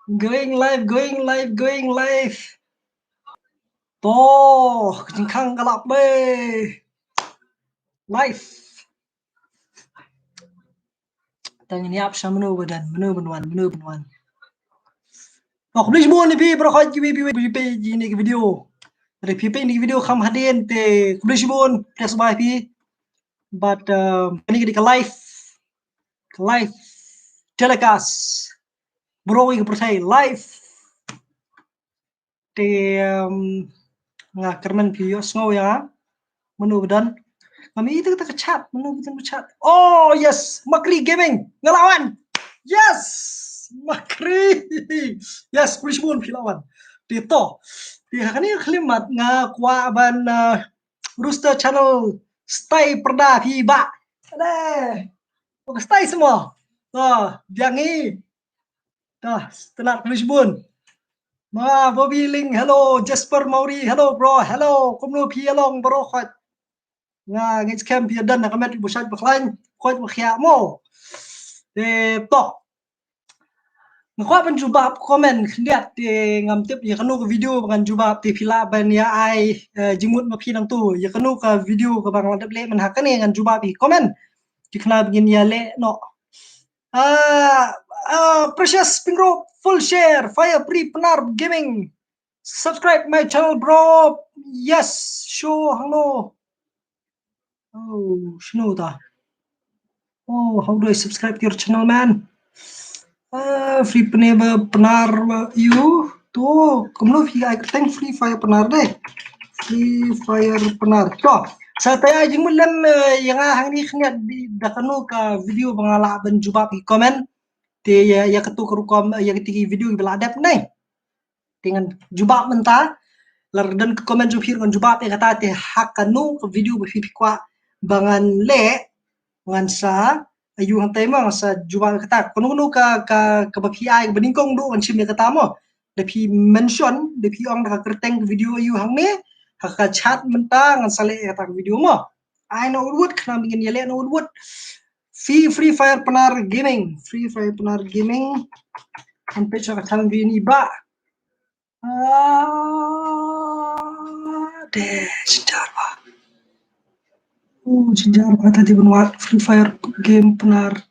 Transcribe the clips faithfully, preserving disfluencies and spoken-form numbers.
Going live, going live, going live. To, ka jingkhang ka lah poi. Live. Tang ni ap sha mano ba don, mano ban wan, mano ban wan. To, khublei shibun ïa phi baroh khoit kiba phi peit ïa kane ka video. Lada phi peit ïa kane ka video kham hadien te khublei shibun, phi sngewbha phi. But um, kane ka dei ka live, ka live telecast baroh kawei ka pyrthei live. Te um, nga kyrmen phi ïohsngew ïa nga. Mano ba don? Ngam ïohi ïa kata ka chat, mano ba don ba chat? Oh yes, Makri Gaming, nga la wan. Yes, Makri. Yes, khublei shibun phi la wan. Te to, te ha kane ka khyllipmat nga kwah ban uh, Rooster Channel, stai pyrda phi bah. Ade. Ka stai semua. To, biang hi. To, sngewtynnat, khublei shibun. Ma Bobby Ling, hello. Jasper Mauri, hello bro. Hello, kumno phi ïa long baroh khoit? Nga ngeit skhem phi ïa don ha ka met ba shait ba khlaiñ, khoit ba khiah mo. Te to, nga kwah ban jubab comment khyndiat, te ngam tip ïa kano ka video ba ngan jubab, te phi lah ban ïa ai eh, jingmut ma phi nangtu ïa kano ka video kaba nga la dep leh mynta ha kane, ngan jubab ïa ki comment. Te khnang ba ngin ïa leh noh. Ah, ah, Precious Pyngrope, full share, Fire Free Pnar Gaming. Subscribe my channel, bro. Yes, sure, hello. Oh, shano ta? Oh, how do I subscribe to your channel, man? Uh, free Pnar, Pnar, uh, you. To, kumno phi ai kyrteng Free Fire Pnar de. Free Fire Pnar. To, sa ta ïa jingmut lem, eh, ïa nga hangne khyndiat, da kano ka video ba nga lah ban jubab ïa ki comment. Te ïa, ïa katu ka rukom, ïa kiti ki video ba la dep ne. Te ngan jubab mynta. Lada don ka comment jong phi ruh ngan jubab ïa kata, te ha kano ka video ba phi phi kwah ba ngan leh, ngan sa ïa u hangtai mo, ngan sa jubab ïa kata. Kano kano ka, ka, kaba phi ai ba nyngkong duh ngan shim ïa kata mo. Da phi mention, da phi ong da ka kyrteng ka video ïa u hangne, ha ka chat mynta ngan sa leh ïa kata ka video mo. Ai noh wut wut, khnang ba ngin ïa leh noh wut wut. Free, Free Fire Pnar Gaming, Free Fire Pnar Gaming. Ngan peit sha ka channel jong i bah. Ah, de, jynjar bha. Oh, jynjar bha, ta dei ban wad Free Fire game Pnar.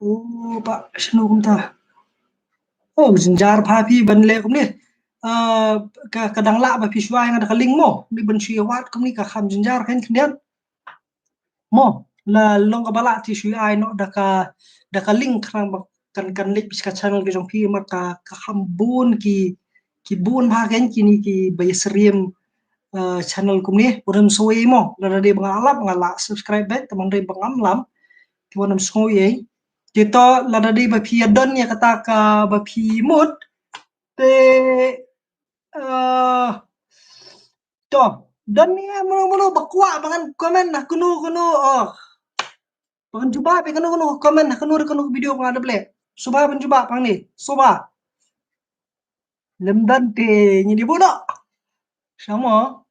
Oh, bah, shano kumta? Oh, jynjar bha phi ban leh kumne. Ah, ka, ka dang lah ba phi shu ai nga da ka link mo. Ni ban shu ïa wad kumne ka kham jynjar kan khyndiat. Mo, la long kaba lah te shu ai noh da ka, da ka link khnang ba kan, kan leit phi sha ka channel ka jong phi, namar ka, ka kham bun ki, ki bun bha kan kine kiba ïa stream, eh, channel kumne, u rem soi mo, lada dei ba nga lap nga lah subscribe back, tang dei ba ngam lap, te u rem soi. Te to lada dei ba phi ïa don ïa kata kaba phi mut, te, eh, To, don ne mano mano ba kwah ba ngan comment ha kano kano, oh. Ba ngan jubab ïa kano kano comment ha kano kano video ba nga dep leh. Sngewbha ban jubab hangne, sngewbha. Lem don te ngin ïa buh noh. Shano?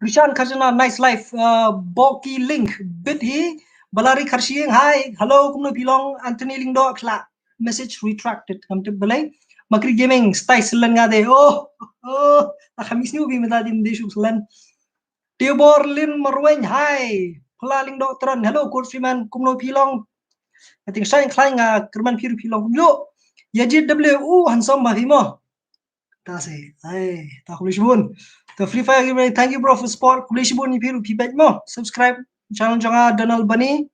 Rishan Kharjana, nice live. Uh, Boki Link, bit hi. Balari Kharshing, hi. Hello, kumno phi long? Anthony Lyngdoh, phi lah message retracted. Ngam tip balei. Makri Gaming, stai selen nga de. Oh, oh, ta khamis ni u bi mynta dim de shu selen. Tiobor Lin Marweiñ, hi. Phylla Lyngdoh Tron, hello, Kurt Freeman, kumno phi long? Nga tieng shai khlaiñ nga kyrmen phi ruh phi long kumjuh. Ïa J W U, handsome bha phi mo. Ta se, ai, ta khublei shibun. Ta Free Fire Gamer, thank you bro for support. Khublei shibun ïa phi ruh phi peit mo. Subscribe channel jong nga Donald Bunny.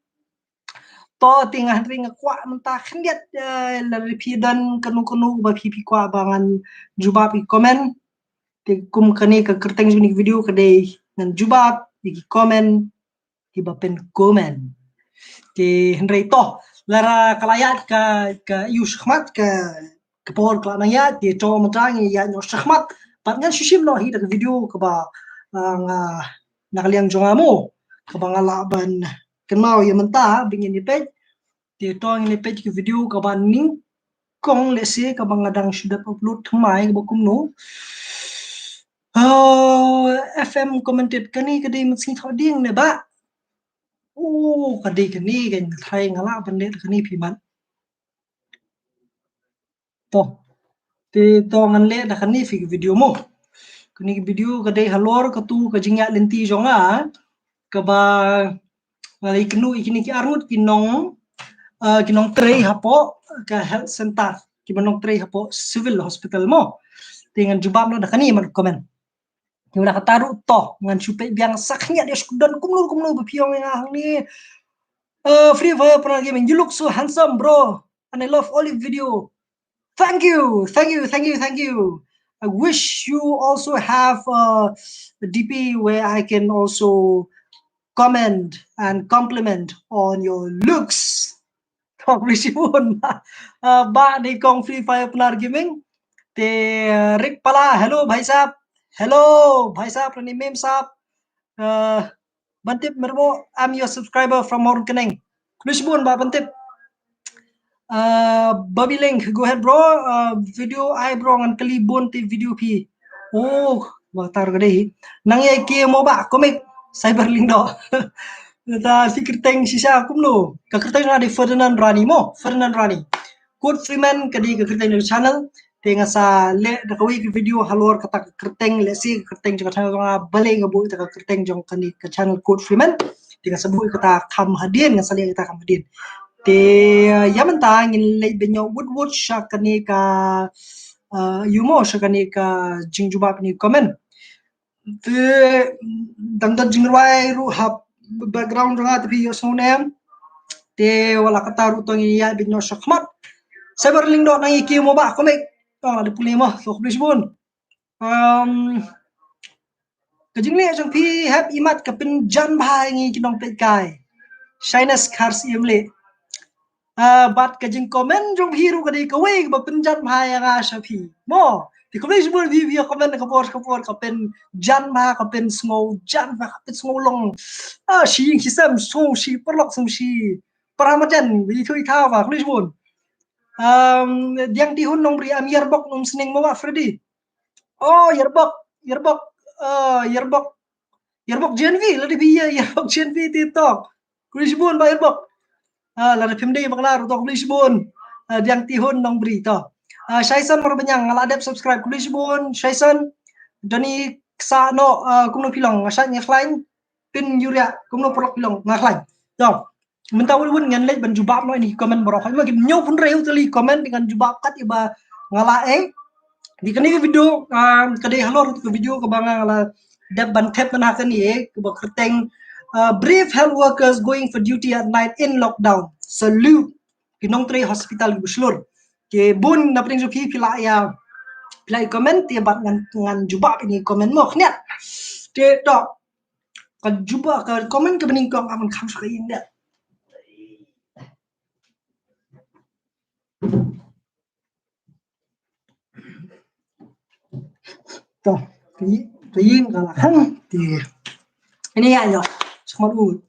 To te nga hynrei nga kwah mynta khyndiat, eh, lada phi don kano kano ba phi phi kwah ba ngan jubab ïa ki comment. Te kum kane ka kyrteng jong kane ka video ka dei ngan jubab ïa ki comment kiba pyn comment. Te hynrei to lada ka la ïaid ka, ka ïa u shakhmat ka, ka por ka la nang ïaid, te to mynta ngin ïaid noh shakhmat. Bad ngan shu shim noh hi da ka video kaba, ah, nga na ka liang jong nga mo, kaba nga lah ban kynmaw ïa mynta ba ngin ïa peit. Te to ngin ïa peit ka video kaba nyngkong lehse kaba nga dang shu dep upload thymmai kaba kumno. Oh, F M commented kane ka dei mynsngi thoh dieng ne bah. Oh, ka dei kane, kan nga tharai nga lah ban leh kane phi mat. To. Te to ngan leh da kane phi video mo. Kane ka video ka dei halor katu ka jingïaid lynti jong nga. Kaba nga la ïakynduh ïa kine ki arngut ki nong, ah, ki nongtrei hapoh ka health center, kiba nongtrei hapoh civil hospital mo. Te ngan jubab noh da kane man comment. Te wat la kata ruh to ngan shu peit biang sa khyndiat ïa shu don kumno kumno ba phi ong ïa nga hangne. Uh, Free Fire Pnar Gaming, you look so handsome, bro, and I love all your video. Thank you, thank you, thank you, thank you. I wish you also have, uh, a D P where I can also comment and compliment on your looks. Kong Rishibun. Uh, ba ni kong Free Fire Pnar Gaming. Te, uh, Rick Pala, hello bhai sahab. Hello bhai sahab, ni mem sahab. Uh, Bantip Merbo, I'm your subscriber from Mawryngkneng. Khublei shibun Bah Bantip. Uh, Bobby Link, go ahead bro. Uh, video ai bro, ngan kylli bun te video phi. Oh, ba tar ka dei. Nang ïa ki mo ba comic Cyber Lyngdoh. Ta phi kyrteng shisha kumno? Ka kyrteng nga dei Ferdinand Rani mo, Ferdinand Rani. Code Freeman ka dei ka kyrteng jong ka channel. Te nga sa leh da kawei ka video halor kata ka kyrteng, lehse ka kyrteng jong ka channel jong nga, balei nga buh ïa ka kyrteng jong kane ka channel Code Freeman. Te nga sa buh ïa kata kham hadien, nga sa leh ïa kata kham hadien. Te, uh, ïa mynta ngin leit beit noh wut wut sha kane ka, uh, ïa mo, sha kane ka jingjubab ne comment. Te dang don jingrwai ruh ha background jong nga, te phi ïohsngew ne em. Te wat la kata ruh to ngin ïaid beit noh shakhmat. Cyber Lyngdoh, nang ïa ki mo ba comic. To la dei pule mo, to khublei shibun. Um, ka jingleh jong phi hep imat ka pynjan bha ïa ngi ki nongpeitkai. Shyness Khar Siem leh. Ah, bad ka jingcomment jong phi ruh ka dei kawei kaba pynjan bha ïa nga sha phi. Mo, te khublei shibun phi, phi comment ka por ka por, ka pynjan bha, ka pynsngew jan bha, ka pynsngew long. Ah, shi ïing shi sem, sngew shi paralok, sngew shi para marjan, ïa thu ïa thaw bha, khublei shibun. Um, Diang Tihun Nongbri, I'm Ïarbok Umsning mo ba Freddy. Oh, Ïarbok, Ïarbok, uh, Ïarbok. Ïarbok Gen V, lada phi ïa, Ïarbok Gen V te to. Khublei shibun ba Ïarbok. Ah, lada phim dei ba klar to khublei shibun. Ah, Diang Tihun Nongbri to. Ah, Shaison Marbaniang, nga la dep subscribe, khublei shibun Shaison. Doni Ksa no, ah, kumno phi long, nga shait nga khlaiñ. Pin Yuria, kumno paralok phi long, nga khlaiñ. To. Mynta wut wut ngan leit ban jubab noh ïa ki comment baroh. Hynrei ma ki hynñiew phew hynriew tylli comment ngan jubab kat ïa ba nga la ai. Te kane ka video, um, ka dei halor ka video kaba nga la dep ban thep mynta kane, kaba kyrteng, uh, brave health workers going for duty at night in lockdown. Salute ki nongtrei hospital kiba shlur. Ki bun na pdeng jong ki phi la ïa, phi la ïa comment te bad ngan, ngan jubab ïa ki comment mo khyndiat. Te to, ka jubab ka comment kaba nyngkong, ah, man kham shu ka ïing de. To, ka ïing, ka ïing ka la khang te. Ini ïa ïoh. Sngewbha.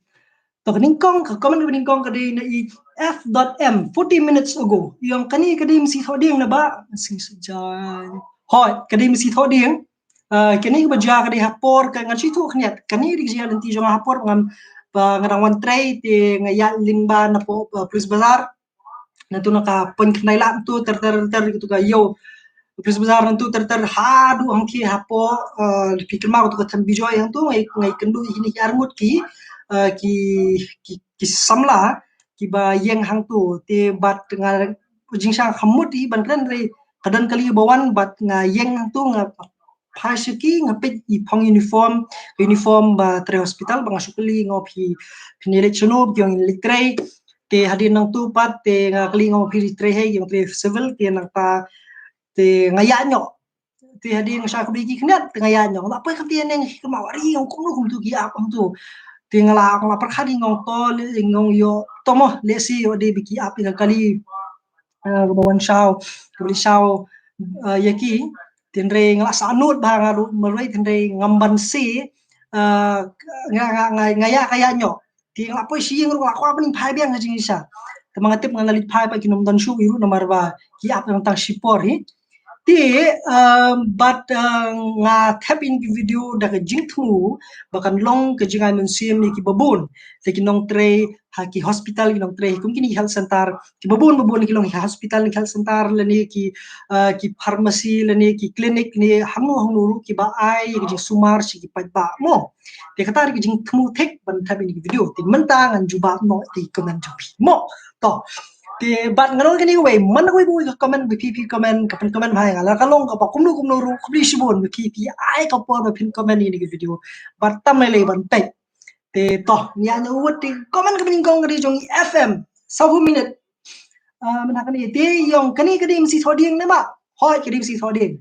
To, ka nyngkong, ka comment kaba nyngkong ka dei na i F dot M, forty minutes ago. Ïong kane ka dei masi thoding na ba, masi sejai. Hoi, ka dei masi thoding. Ah, kane kaba jia ka dei ha por ka, ngan shu ïathuh khyndiat. Kane ka dei ka jia lynti jong nga ha por ba nga, ba nga dang wan trei, te nga ïaid lyngba napoh, ah, Police Bazar. Nangtu na ka point khyndai lad nangtu ter ter ter, katu ka ïew Police Bazar nangtu ter ter haduh hangtei hapoh, ah, phi kynmaw katu ka Them Bijoy hangtu, nga ïakynduh ïa kine ki arngut ki, ah, ki, ki, ki samla kiba ïeng hangtu, te bad nga jingshisha kham mut hi ban kren, hynrei ka don kali ba wan bad nga ïeng hangtu, nga phai sha ki, nga peit i phong uniform, uniform ba trei hospital, ba nga shu kylli, nga ong phi, phin ïaleit shano, ba ki ong ïaleit trei. Te hadien nangtu pat te nga kylli, nga ong phi trei hei, ki ong trei civil, te nangta te nga ïaid noh. Te hadien nga shah kylli ki khyndiat, te nga ïaid noh. Nga la poi khamti haneng, ki kynmaw, ari, ong kumno kumtu ki ap kumtu. Te nga la, nga la pyrkhat, nga ong to, nga ong ïoh to mo, lehse ïoh dei ba ki ap ïa ka kali, eh, kaba wan shaw, kaba leit shaw, eh, ïa ki. Te hynrei nga la sahnud bha nga ruh marwei, te hynrei ngam banse, eh, nga, nga, nga, nga ïaid, nga ïaid noh. Te nga la poi sha ïing ruh nga la kwah ban phai biang ha jingshisha. Te ma nga tip ngan leit phai pat kin ym don shuh hi ruh namar ba ki ap tang shi por hi. Te, um, bad, uh, nga thep ïa kine ki video da ka jingthmu ba kan long ka jingai mynsiem ïa kiba bun. Te ki nongtrei ha ki hospital, ki nongtrei kum kine ki health center, kiba bun ba bun ki long ha hospital, ki health center lane ki, uh, ki pharmacy lane ki clinic ne hangno hangno ruh kiba ai ïa ka jingsumar sha ki paidbah mo. Te kata ka jingthmu thik ban thep ïa kine ki video. Te mynta ngan jubab noh ïa ki comment jong phi mo. To. Te bad ngan ong kane kawei, man kawei kawei ka comment ba phi phi comment, ka pyn comment bha ïa nga, la ka long kaba kumno kumno ruh, khublei shibun ba phi phi ai ka por ba phin comment ïa kine ki video. Bad tam lei lei ban peit. Te to, ïa nga wut te comment kaba nyngkong ka dei jong i F M. Saw minit. Ah, mynta kane te ïong kane ka dei masi thoh dieng ne ma. Hoi ka dei masi thoh dieng.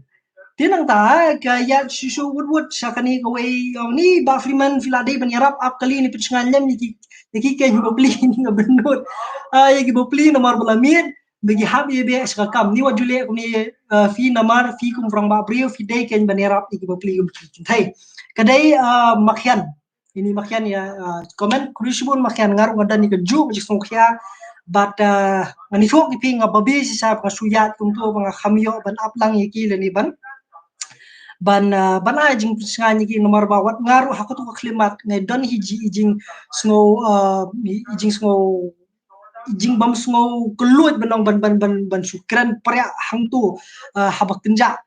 Te nangta ka ïa shu shu wut wut sha kane kawei ïong ni Bah Freeman phi la dei ban ïarap ap kali ni pynshngaiñ lem ïa ki, ïa ki keiñ bapli ni nga bynnud. Ah, ïa ki bapli namar ba la miet ba ki hap ïa beh sha ka kam ni wat ju leh kumne, ah, phi namar phi kum rangbah briew phi dei keiñ ban ïarap ïa ki bapli kum ki kynthei. Ka dei, ah, Makhian. Ini Makhian ïa, ah, comment, khublei shibun Makhian, nga ruh nga don ïa kajuh ka jingsngewkhia. Bad, ah, ngan ïathuh ïa phi nga babe shisha ba nga shu ïaid kumto ba nga kham ïoh ban ap lang ïa ki lane ban, ban, ah, ban ai jingpynshngaiñ ïa ki namar ba wat nga ruh ha kato ka khyllipmat nga don hi ji i jingsngew, ah, i jingsngew, i jingbym sngew kylluid ban ong ban, ban, ban, ban shu kren priah hangto, ah, haba kynjah.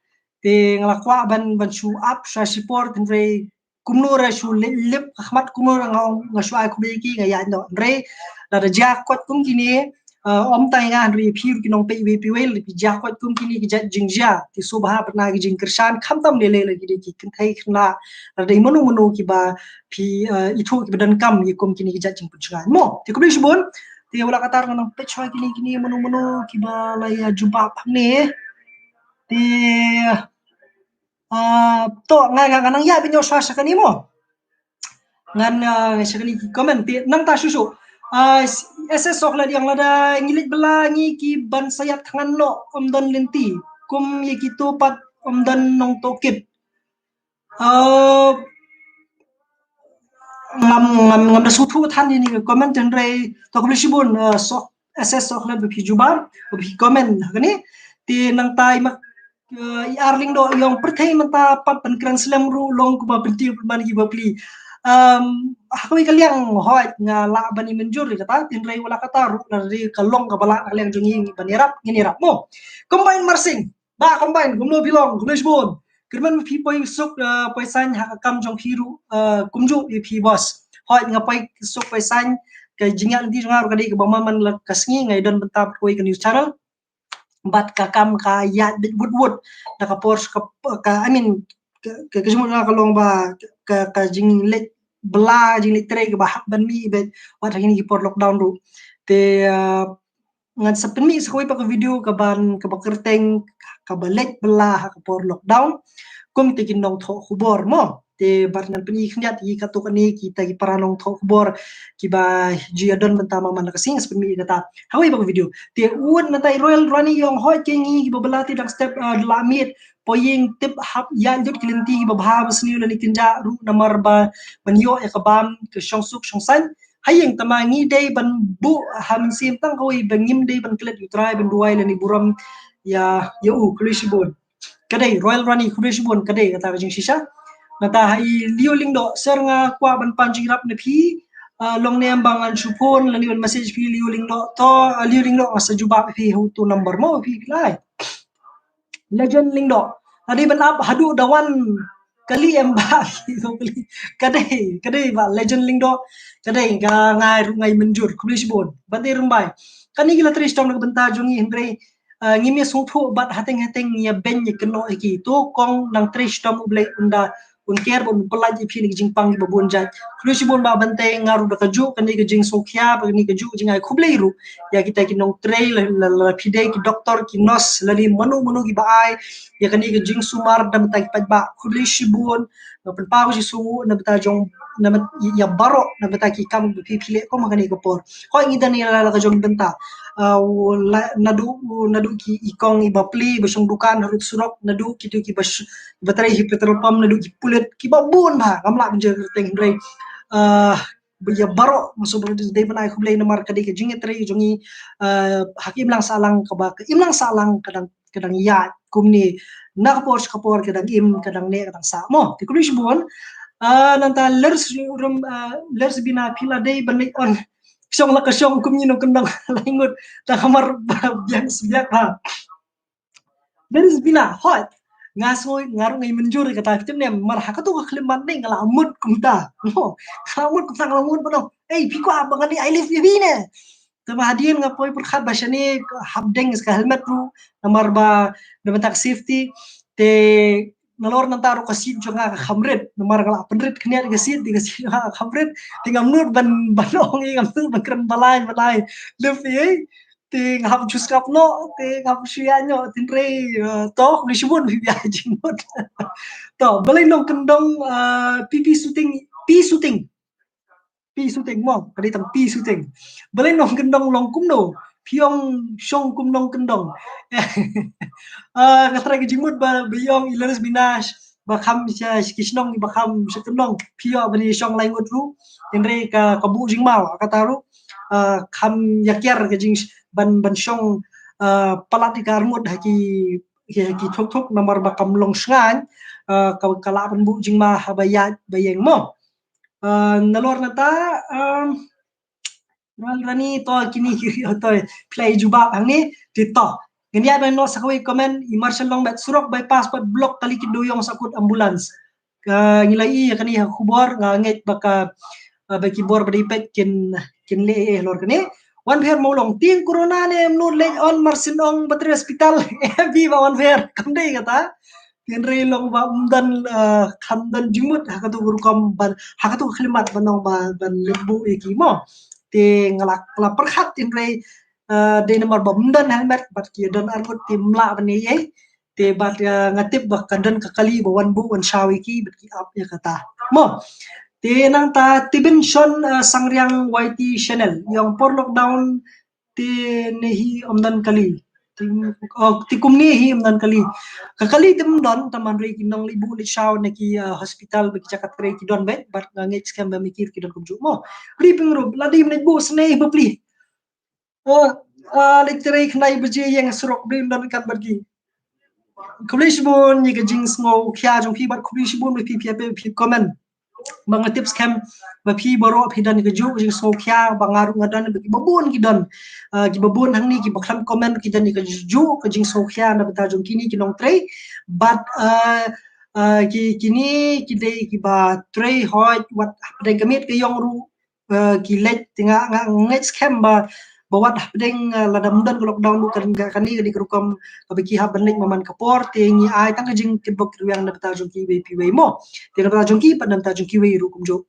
Te nga la kwah ban, ban shu ap sha shipor hynrei kumno re shu lip, lip ka khmat kumno re nga ong nga shu ai khublei ïa ki nga ïaid noh. Hynrei lada jia kot kum kine, ah, ym tang ïa nga hynrei ïa phi ruh ki nongpeit iwei pa iwei lada phi jia kot kum kine ki jait jingjia. Te sngewbha ban ai ki jingkyrshan khamtam lei lei la ki dei ki kynthei khynnah lada dei mano mano kiba phi, ah, ithuh kiba donkam ïa kum kine ki jait jingpynshngaiñ mo. Te khublei shibun. Te wat la katta ngan nang peit shuwa kine kine mano mano kiba la ïa jubab hangne. Te Ah, to, nga, nga, nga nang ïa bynñiaw sha, sha kane mo. Ngan, ah, sha kane ki comment te nangta shuh shuh. Ah, S S Sohklet ïa nga lada ngi leit bylla ngi ki ban sa ïap thngan noh ym don lynti. Kum ïa kito pat ym don nongtohkit. Ah, ngam, ngam, ngam da sngewthuh than ïa kane ka comment hynrei to khublei shibun, ah, Soh, S S Sohklet ba phi jubab, ba phi comment ha kane. Te nangta i mak Eh, i ar lyngdoh ïong pyrthei mynta pat ban kren slem ruh long kumba pyntieng pynban ki bapli. Em, ha kawei ka liang hooid nga lah ban ïa mynjur ïa kata, hynrei wat la katta ruh lada dei ka long kaba lah na ka liang jong ngi ban ïarap ngin ïarap mo. Combine Marsing, Bah Combine, kumno phi long, khublei shibun. Kyrmen ba phi poi suk, eh, poi saiñ ha ka kam jong phi ruh, eh, kumjuh ïa phi boss. Hooid nga poi suk poi saiñ, ka jingïaid lynti jong nga ruh ka dei kaba man man la ka sngi nga ïadon bynta bad kawei ka news channel. Bad ka kam ka ïaid beit wut wut da ka por ka, ka, I mean, ka, ka, ka jingmut nga ka long ba ka, ka jingleit bylla, jingleit trei kaba hap ban mih beit wat ha kine ki por lockdown ruh. Te, ah, ngan sa pynmih sa kawei pat ka video kaban, kaba kyrteng kaba leit bylla ha ka por lockdown. Kum te ki nongthoh khubor mo. Te bad ngan pynïaid khyndiat ïa katto katne kita ki para nongthoh khubor kiba ju ïadon bynta man man la ka sngi, ngan sa pynmih ïa kata ha kawei pat ka video. Te wut mynta i Royal Rani ïong hooid ke ngi kiba bylla te dang step, ah, da la miet poi ïing tip hap ïaid lut ki lynti kiba bha ba sniew lane kynjah ruh namar ba ban ïoh ïa ka bam ka shongsuk shongsaiñ. Ha ïing tangba ngi dei ban buh ha mynsiem tang kawei ba ngim dei ban klet ïa U Trai ban duwai lane burom ïa, ïa u. Khublei shibun. Ka dei Royal Rani, khublei shibun, ka dei kata ka jingshisha. Nangta ha i Leo Lyngdoh, sir nga kwah ban pan jingïarap na phi, ah, long ne em ba ngan shu phone lane ban message phi Leo Lyngdoh, to, ah, Leo Lyngdoh nga sa jubab phi ha uto number mo phi lai. Legend Lyngdoh. Lada dei ban ap haduh da wan kali em bah. Ka dei, ka dei bah Legend Lyngdoh. Ka dei, nga, nga ai ruh nga ai mynjur. Khublei shibun. Ban dei Rymbai. Kane ki la trei shitom na ka bynta jong ngi hynrei, ah, ngim ïa sngewthuh bad hateng hateng ngi ïa beiñ ïa kynnoh ïa ki. To kong nang trei shitom U Blei un da un ker bad un pyllait ïa phi na ki jingpang kiba bun jait. Khublei shibun bah Banteng, nga ruh da kajuh kane ka jingsngewkhia bad kane kajuh ka jingai khublei ruh ïa kita ki nongtrei, la, la, la phi dei ki doktor, ki nurse, lane mano mano kiba ai ïa kane ka jingsumar na bynta ki paidbah. Khublei shibun, nga pynpaw ka jingsngewnguh na bynta jong, na bynta ïa baroh na bynta ki kam ba phi phi leh kum ha kane ka por. Hooid ngi don ïa la, la ka jong bynta. Ah, u la, naduh, naduh ki i kong iba plie, iba shong dukan harud surok, naduh kito kiba sh-, kiba trei ha petrol pump, naduh ki pulit, kiba bun bah, ngam lah ban jia kyrteng hynrei, ah, ba ïa baroh, nga sngewbha dei ban ai khublei namar ka dei ka jingïatrei jong ngi, ah, ha ka imlang sahlang kaba, ka imlang sahlang ka dang ka dang ïaid kumne, na ka por sha ka por ka dang im, ka dang neh, ka dang sah mo. Te khublei shibun. Ah, nangta Lers Rum, ah, Lers Bina, phi la dei ban leit on shong la ka shong kum ngi nongkyndong lai ngut, tang hamar ba biang sbiak ha. Lers Bina, hooid. Nga sngew, nga ruh nga i mynjur ïa kata, phi tip ne em, mar ha kato ka khlieh mat ne nga la mut kumta. Nga la mut kumta, nga la mut ba no. Ei, phi kwah ba nga leit ai lift ïa phi ne? Te ba hadien nga poi pyrkhat ba shane hap deng ka helmet ruh, namar ba na bynta ka safety. Te nalor nangta ruh ka seat jong nga ka kham rit, namar nga la pynrit khyndiat ka seat, te ka seat jong nga ka kham rit. Te ngam nud ban, ban ong ïa, ngam nud ban kren ba lai ba lai. Lift ïa, te nga hap ju sngap noh, te nga hap shu ïaid noh, tynrai, eh, to, khublei shibun phi ba ïa jingmut. To, balei nongkyndong, eh, P P Shooting, P Shooting. P Shooting mo, ka dei tang P Shooting. Balei nongkyndong long kumno, phi ong shong kum nongkyndong. Eh, nga tharai ka jingmut ba, ba ïong i Lers Bina ba kham sha, sha ki shnong ba kham sha kyndong, phi ïoh ban ïa shong lai ngut ruh. Tynrai ka, ka buh jingma kata ruh. Ah, kham ïa kiar ka jing ban, ban shong, ah, palat ïa ka arngut ha ki, ki, ki thuk thuk namar ba kam long shngaiñ, ah, ka, ka lah ban buh jingma haba ïaid ba ïeng mo. Ah, nalor nangta, um, Ral Rani, to kine ki, to phi la i jubab hangne, te to. Ngin ïa ban noh sa kawei comment, i Marshal Longbet, surok bypass pat block kali ki dewïong sahkut ambulance. Ka ngi la i ïa kane ha khubor, nga ngeit ba ka, ah, ba ki bor ba dei peit kin, kin leh eh halor kane. Wan Pher Mawlong, tieng corona ne mut leit on Marsyndong Battery Hospital. Eh, bi ba Wan Pher, kam dei kata. Tynrai long ba ym don, ah, kham don jingmut ha kato ka rukom ban, ha kato ka khlieh mat ban ong ba, ban leit buh ïa ki mo. Te nga la, la pyrkhat tynrai, ah, dei namar ba ym don helmet bad ki don arngut te ym lah ban ïa ei. Te bad, ah, nga tip ba ka don ka kali ba wan buh wan shaw ïa ki bad ki ap ïa kata mo. Te nangta Tibin Shon, ah, Sangriang Y T Channel, ïong por lockdown te ne hi ym don kali. Te, oh, te kumne hi ym don kali. Ka kali te ym don, tang hynrei ki nongleit buh leit shaw na ki, ah, hospital bad ki jaka trei ki don beit, bad nga ngeit skhem ba mih ki don kumjuh mo. Ri Pyngrope, la dei ban leit buh sne bapli. Oh, ah, leit trei khyndai baje ïeng surok, balei ym don kat bad ki. Khublei shibun ïa ka jingsngewkhia jong phi bad khublei shibun ba phi, phi, phi, phi comment. Ba nga tip skhem ba phi baroh phi don kajuh ka jingsngewkhia, ba nga ruh nga don, ba kiba bun ki don. Ah, kiba bun hangne kiba khlem comment ki don kajuh ka jingsngewkhia na bynta jong kine ki nongtrei. Bad, ah, ah, ki, kine ki dei kiba trei hooid wat hapdeng ka miet ka ïong ruh, eh, ki leit, te nga, nga ngeit skhem ba, ba wat hapdeng, eh, lada ym don ka lockdown ruh kan, ka, kane ka dei ka rukom kaba ki hap ban leit man man ka por, te ngi ai tang ka jingtip bok rwiang na bynta jong kiwei pa kiwei mo. Te na bynta jong ki bad na bynta jong kiwei ruh kumjuh.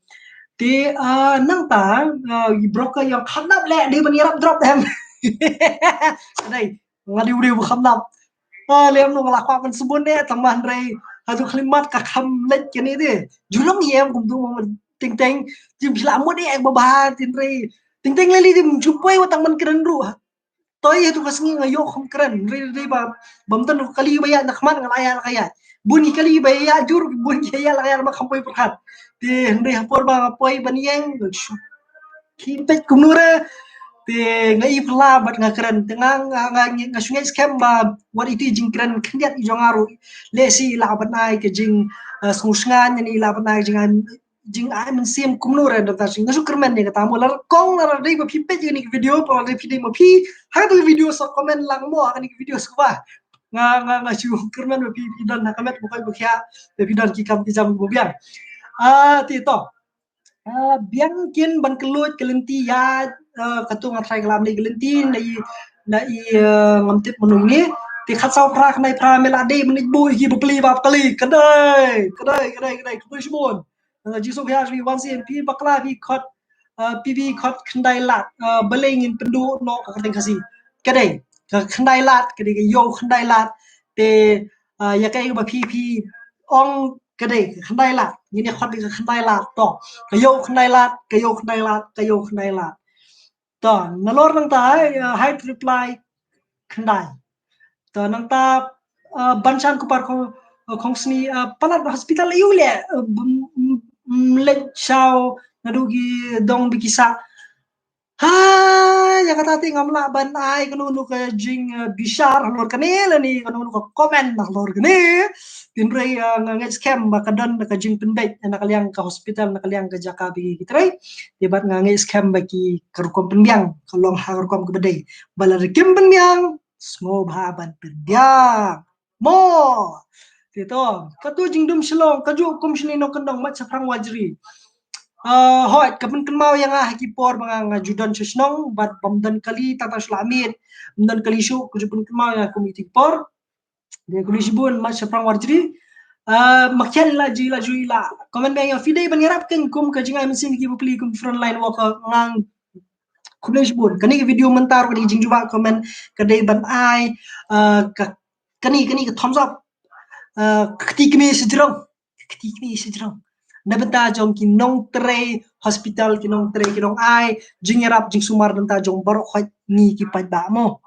Te, ah, nangta, ah, i broker ïong kham nap leh, dei ban ïarap drop em. Dei, nga dei u dei u kham nap. Ah, lem no nga la kwah ban sbun ne, tang hynrei ha tu khlieh mat ka kham leit kane de. Ju long ïem kumtu mo, Teng Teng, jim phi la mut eh ba bha, tynrai Teng Teng lei lei dim ju poi wat tang ban kren ruh. Toi ha tu ka sngi nga ïoh kham kren, hynrei hynrei ba, bym don kali ba ïaid na khmat nga la ïaid la ka ïaid. Bun ki kali ba ïaid jur, bun ki ïaid la ka ïaid ma kham poi pyrkhat. Te hynrei ha por ba nga poi ban ïeng, ki peit kumno re. Te nga i pla bad nga kren. Te nga, nga, nga, nga shu ngeit skhem ba wat iti jingkren khyndiat i jong nga ruh, lehse i lah ban ai ka jing, eh, sngewsngaiñ, ne i lah ban ai ka jing, jingai mynsiem kumno re. Nangta nga shu kyrmen ïa kata mo, la kong la dei ba phi peit ïa kane ka video, pa la dei phi dei ma phi ha kata ka video sa comment lang mo ha kane ka video sa ba. Nga, nga, nga shu kyrmen ba phi, phi don ha ka met ba koit ba khiah, ba phi don ki kam ki jam ba biang. Ah, te to. Ah, biang kin ban kylluid ka lynti ïa, ah, katu nga tharai ka lam ni ka lynti na i, na i, ah, ngam tip mano ngi. Te khatsaw phra khyndai phra me la dei mynta buh ïa ki bapli bapli. Ka dei, ka dei, ka dei, ka dei, khublei shibun. Ah, jingsngewkhia jong phi Wan Siem, phi bakla phi khot, ah, phi, phi khot khyndai lad, ah, balei ngin pynduh noh ka kyrteng Khasi. Ka dei ka khyndai lad, ka dei ka ïew khyndai lad. Te, ah, ïa kaei ba phi, phi ong ka dei ka khyndai lad, ngin ïa khot ka khyndai lad to. Ka ïew khyndai lad, ka ïew khyndai lad, ka ïew khyndai lad. To, nalor nangta, eh, hide reply khyndai. To, nangta, eh, Banshan Kupar Khong, eh, Khongsni, eh, palat hospital ïu leh, eh, bym, bym, bym leit shaw naduh ki dong ba ki sah. Ha, ïa kata te ngam lah ban ai kano kano ka jing, eh, bishar halor kane lane kano kano ka comment halor kane. Hynrei, eh, nga ngeit skhem ba ka don ka jingpynbeit na ka liang ka hospital, na ka liang ka jaka ba ki trei. Te bad nga ngeit skhem ba ki ka rukom pynbiang ka long ha ka rukom kaba dei. Ba lada kim pynbiang, sngewbha ban pynbiang. Mo. Te to, kato jingdum Shillong, kajuh kum shane nongkyndong, mat shaphrang Wajri. Ah, hooid, ka pynkynmaw ïa nga ha ki por ba nga, nga ju don sha shnong, bad bym don kali, tang tang shu la miet, bym don kali shuh, kajuh pynkynmaw ïa nga kum ïa ki por. Te khublei shibun, mat shaphrang Wajri. Ah, ma kien la ji, la ju ïa la. Comment ba ïa phi dei ban ïarap kein kum ka jingai mynsiem ki bapli kum frontline worker ngan. Khublei shibun. Kane ka video mynta ruh kane ka jingjubab comment ka dei ban ai, ah, ka, kane, kane ka thumbs up. Ah, ka kti kmie shajrong. Ka kti kmie shajrong. Na bynta jong ki nongtrei hospital, ki nongtrei, ki nongai jingïarap jingsumar na bynta jong baroh khoit ngi ki paidbah mo.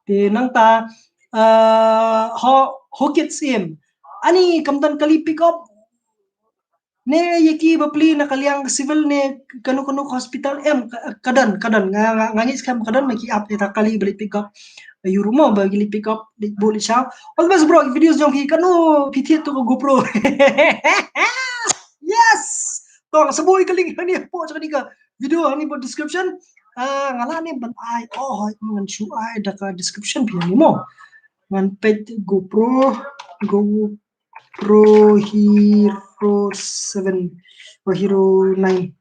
Te nangta, ah, ho, ho kit sim. Ani kam don kali pick up. Ne ïa ki bapli na ka liang civil ne kano kano ka hospital em ka, ka don, ka don. Nga, nga, nga ngeit skhem ka don ma ki ap ïa ta kali ba leit pick up. Ïa ruh mo ba ki leit pick up, leit buh leit shaw. All the best bro, videos jong phi kano phi thied to ka GoPro. Yes! To nga sa buh ïa ka link hangne hapoh jong kane ka video hangne hapoh description. Ah, nga lah ne ban ai, oh, ngan shu ai da ka description phi hangne mo. Ngan peit GoPro, Go Pro Hero seven, oh, Hero nine.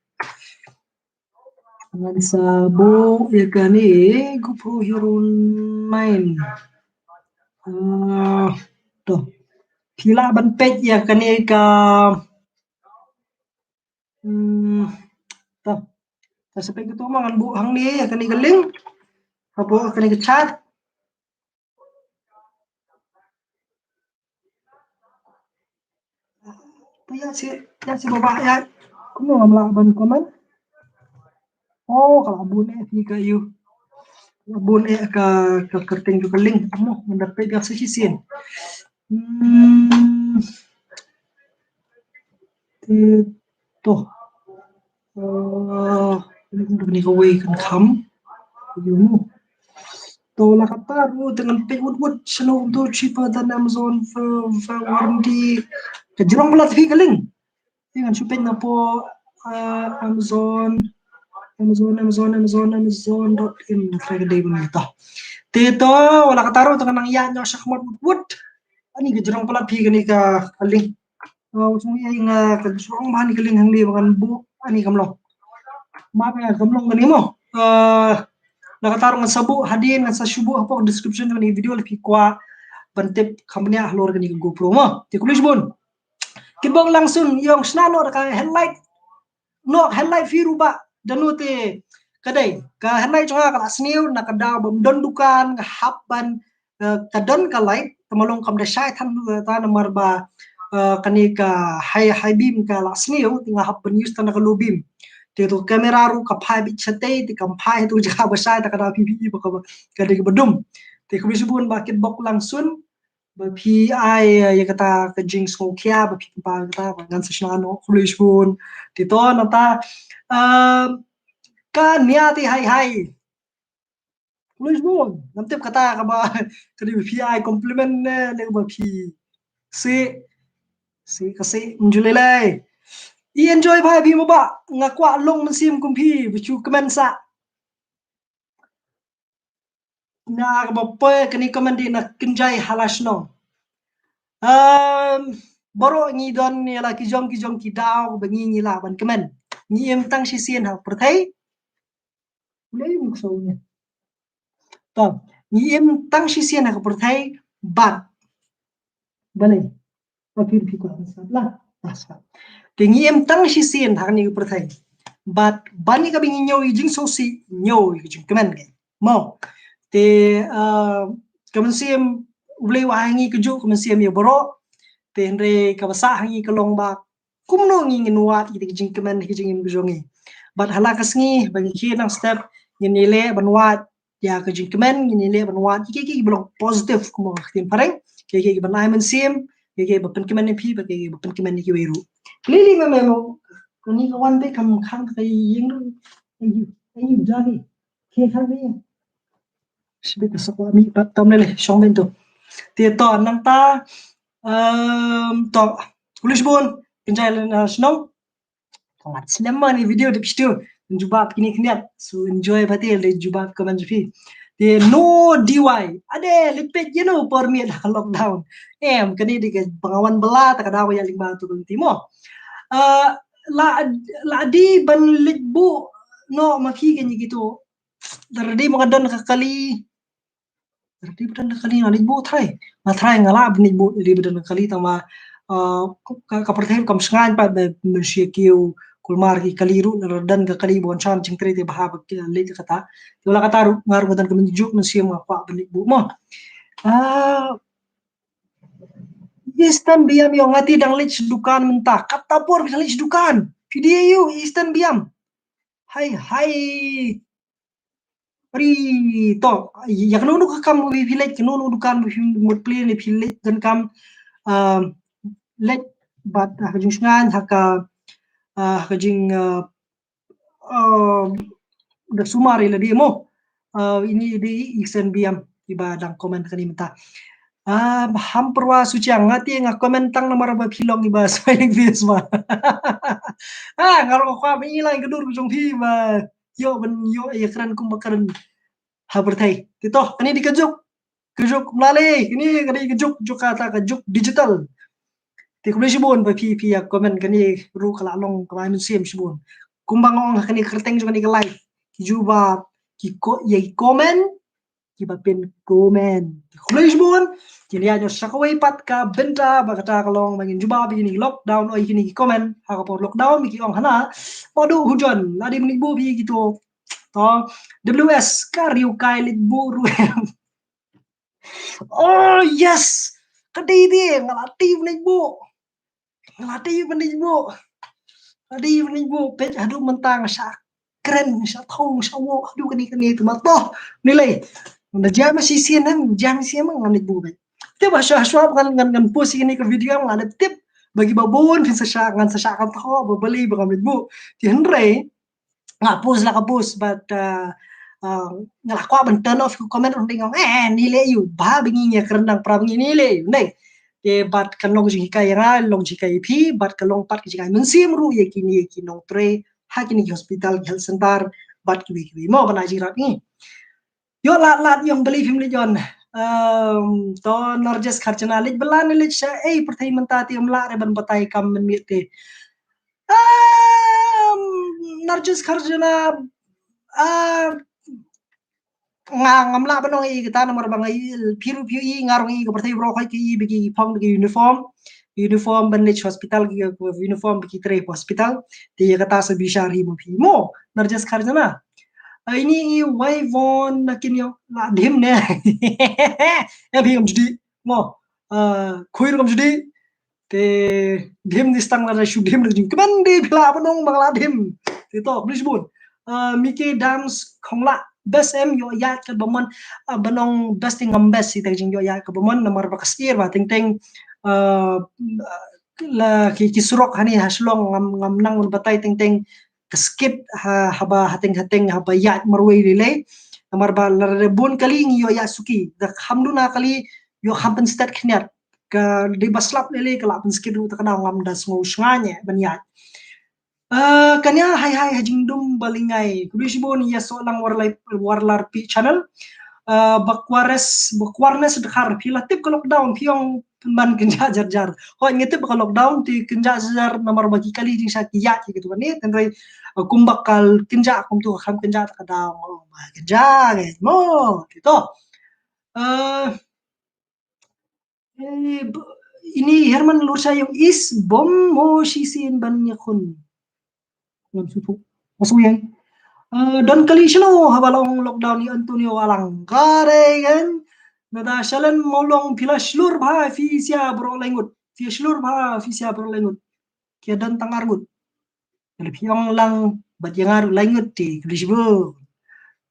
Ngan sa buh ïa kane GoPro Hero nine. Ah, to. Phi lah ban peit ïa kane ka, hmm, to. Ta sa peit kato ma ngan buh hangne ïa kane ka link. Hapoh kane ka chat. Ïa si, ïa si baba ïa. Kumno ngam lah ban comment? Oh, ka la bun eh phi ka ïu. Ka la bun eh ka, ka kyrteng jong ka link. Mo, ngan da peit ïa sa shisien. Hmm. Te, to. Eh, ni kawei kan kham. Ïu. To la kata ruh te ngan peit wut wut, shano kumto cheaper than Amazon for, for warranty. Ka jrong palat phi ka link. Te ngan shu peit na po, ah, Amazon, Amazon, Amazon, Amazon, Amazon dot in, na ka dei bun ita. Te to, wala kata ruh te ngan nang ïa nyoh shakhmat wut wut. Ani ka jrong palat phi kane ka, ka link. Ah, u sngewbha ïa nga ka jrong bha ni ka link hangne ba ngan buh, ani kam long. Map ïa kam long kane mo. Ah, la kata ruh ngan sa buh hadien, ngan sa shu buh hapoh description kane video lada phi kwah ban tip kham bniah halor kane ka GoPro mo. Te khublei shibun. Kitbok Langsun, ïong shna noh da ka headlight. Noh headlight phi ruh ba, da nu te ka dei. Ka headlight jong nga ka la sniew na ka daw bym don dukan, nga hap ban, eh, ka don ka light, te ma long kam da shai than, eh, ta namar ba, eh, kane ka high, high beam ka la sniew, te nga hap ban use tang da ka low beam. Te to camera ruh ka phai bit shatei, te kam phai to jaka ba shai, ta ka daw phi phi ba ka ba, ka dei ka ba dum. Te khublei shibun ba Kitbok Langsun, ba phi ai, eh, ïa kata ka jingsngewkhia, ba phi pynpaw kata, ba ngan sa shna noh, khublei shibun. Te to nangta, eh, ka nia te hai hai. Khublei shibun. Ngam tip kata kaba, ka dei ba phi ai compliment ne, ne kaba phi. Si, si, ka si, mynjur lei lei. I enjoy bha phi mo ba, nga kwah long mynsiem kum phi, ba shu kmen sa. Na kaba poi kane comment dei na Kynjai Hala Shnong. Um, baroh ngi don ïa la ki jong ki jong ki daw ba ngi ngi lah ban kmen. Ngi im tang shisien ha pyrthei. Lei muk sau ne. To, ngi im tang shisien ha ka pyrthei bad. Balei? Ba phi, phi kwah ban sngap la. Ah, sngap. Te ngi im tang shisien ha kane ka pyrthei. Bad ban ïa kaba ngi ñiew ïa jingsngewsih, ñiew ïa ka jingkmen ngi. Mo. Te, ah, ka mynsiem U Blei u ai ha ngi kajuh ka mynsiem ïa baroh. Te hynrei kaba sah ha ngi ka long ba kumno ngi ngin wad ïa ka jingkmen ha ka jingim ka jong ngi. Bad ha la ka sngi ba ngi khie nang step ngin ïaleh ban wad ïa ka jingkmen, ngin ïaleh ban wad ïa kiei kiei kiba long positive kumba ka ktien phareng, kiei kiei kiba ai mynsiem, kiei kiei ba pynkmen ïa phi, bad kiei kiei ba pynkmen ïa kiwei ruh. Clearly me me mo, kane ka wan te kam khang ka ïing ruh. Ayu jani. Ke khan ni. Sibit sa kwa mi pat tam le shong ben tu. Te to nangta, em, to. Khublei shibun. Kynjai le na shnong. Thangat slem ma ni video dep shitu. Jubab kini khniat. So enjoy bha te le jubab comment jong phi. Te no D Y. Ade lipet ye no permit ha lockdown. Em kani di ka bangawan bela ta ka daw ya lingba tu kan timo. Eh, la la di ban leit buh no ma phi kani kitu. Dar di ma ka don ka kali. Dar di ba don ka kali nga leit buh trai. Nga trai nga la ban leit buh di ba don ka kali tang ma, eh, ka, ka pyrthei kam sngain pat ba mynsiem kiew kulmar ki kali ruh na don ka kali ba wan shan jingtrei te ba ha ba ki leit kata. Te la kata ruh nga ruh nga don ka mynjuk mynsiem nga kwah ban leit buh mo. Ah, Eastern Biam yo nga ti dang leit dukan mynta. Kata por dang leit dukan. Phi dei ayu Eastern Biam. Hai hai. Pri to ya kano no ka kam phi leit kano no dukan phi mut pli ne phi leit don kam, um, leit bad ha ka jing sngan ha ka, uh, ha ka jing, uh, um, da sumar ila di mo. Uh, ini di Eastern Biam iba dang comment kani mynta. Ah, ham perwa suciang nga ti nga comment tang namar ba phi long iba smiling face ba. Ah, nga long kwa ba ilai kedur jong phi ba. Yo ban yo ya kren kum ba kren. Ha pyrthei. Ti to kani di ka juk. Ka juk mlale kani kani ka juk juk kata ka juk digital. Te khublei shibun ba phi phi ya comment kani ruh ka la long ka bai mynsiem shibun. Kumba nga ong ha kani kyrteng jong kani ka live. Ki jubab ki ko ya ki comment. Ki ba pyn comment. Te khublei shibun. Ki nia nyo sa kawei pat ka bynta ba kata ka long ba ngin jubab kini lockdown oi kini ki comment. Ha ka por lockdown ki ong hana. Madu hujan. Ladi mini bu phi kitu. To W S ka riu kai lit bu ruh. Oh yes. Ka dei dei nga la ti bnei bu. Nga la ti bnei bu. Nga la ti bnei bu pet hadu mentang sa kren sa thong sa wo hadu kani kani tu ma to. Ni lei. Nga jam si sien em jam si em nga ni bu pet. Te ba sa sa ngan ngan ngan post ini ka video nga la tip bagi babun pin sa sa ngan sa sa kan tho ba bali ba ngan bu. Ti hynrei nga post la ka post but uh, uh, nga la kwah ban turn off ka comment on ding eh ni le yu ba bingi nya kerendang pra bingi ni le yu nei. Te bad kan long jing hikai ya nga long jing hikai phi bad kan long pat ki jing ai mynsiem ruh ya kini ya ki nongtrei ha kini ki hospital ki health center bad kiwi kiwi mo bana jing rap ni. Yo lad lad yong beli phim le jon. Um, to Narjes Kharjana lej belan lej sha ei pyrthei mynta ti ym lah re ban batai kam men miet te. Um, Narjis Kharjana, uh, nga ngam lah ban ong i kata namar ba nga i phiru phiu i nga rong i ka pyrthei bro khoi ki i biki phong biki uniform uniform ban lej hospital ki uniform biki trei hospital. Ti kata sa bishar hi mo phi mo Narjis Kharjana. Ini i wai von na kin yo la dim ne. Ya phi ngam judi mo. Khui ngam judi. Te dim ni stang la shu dim ni jing kmen de phi la ba nong ba la dim. Te to please bun. Miki dams khong la best em yo ya ka ba mon ba nong best thing ngam best si te jing yo ya ka ba mon namar ba ka sir ba teng teng la ki ki surok hani ha Shillong ngam ngam nang batai teng teng ka skit ha haba hateng hateng haba ya marwei lele. Namar ba la bun kali ngi yo ya suki da hamduna kali yo hampen stat khniat ka dei ba slap lele ka la pynskit ruh ta ka daw ngam da sngew sngaiñ ban ïaid. Kane hai hai ha jingdum ba lingai ku dei shibun ïa soh lang war lai war lar pi channel. Ba kwares ba kwarnes dkhar phi la tip ka lockdown phi ong ban kynja jar jar. Hoi ngi tip ka lockdown ti kynja jar jar namar ba ki kali jingsa ki ïaid ki tu ne tendrai kumba kal kynja kum tu kham kynja ta ka daw ba kynja ge mo ti to. Ini Herman Lursa yung is bom mo shi sin ban nya khun. Ngam sutu. Masu yang. Don kali shino haba long lockdown ni Antonio Alang. Kare kan. Nada shalan mo long pila shlur bha fi sia bro lengut. Fi shlur bha fi sia bro lengut. Kia don tangar ngut. Kali phi ong lang bad ïa nga ruh lai ngut te kali shibu.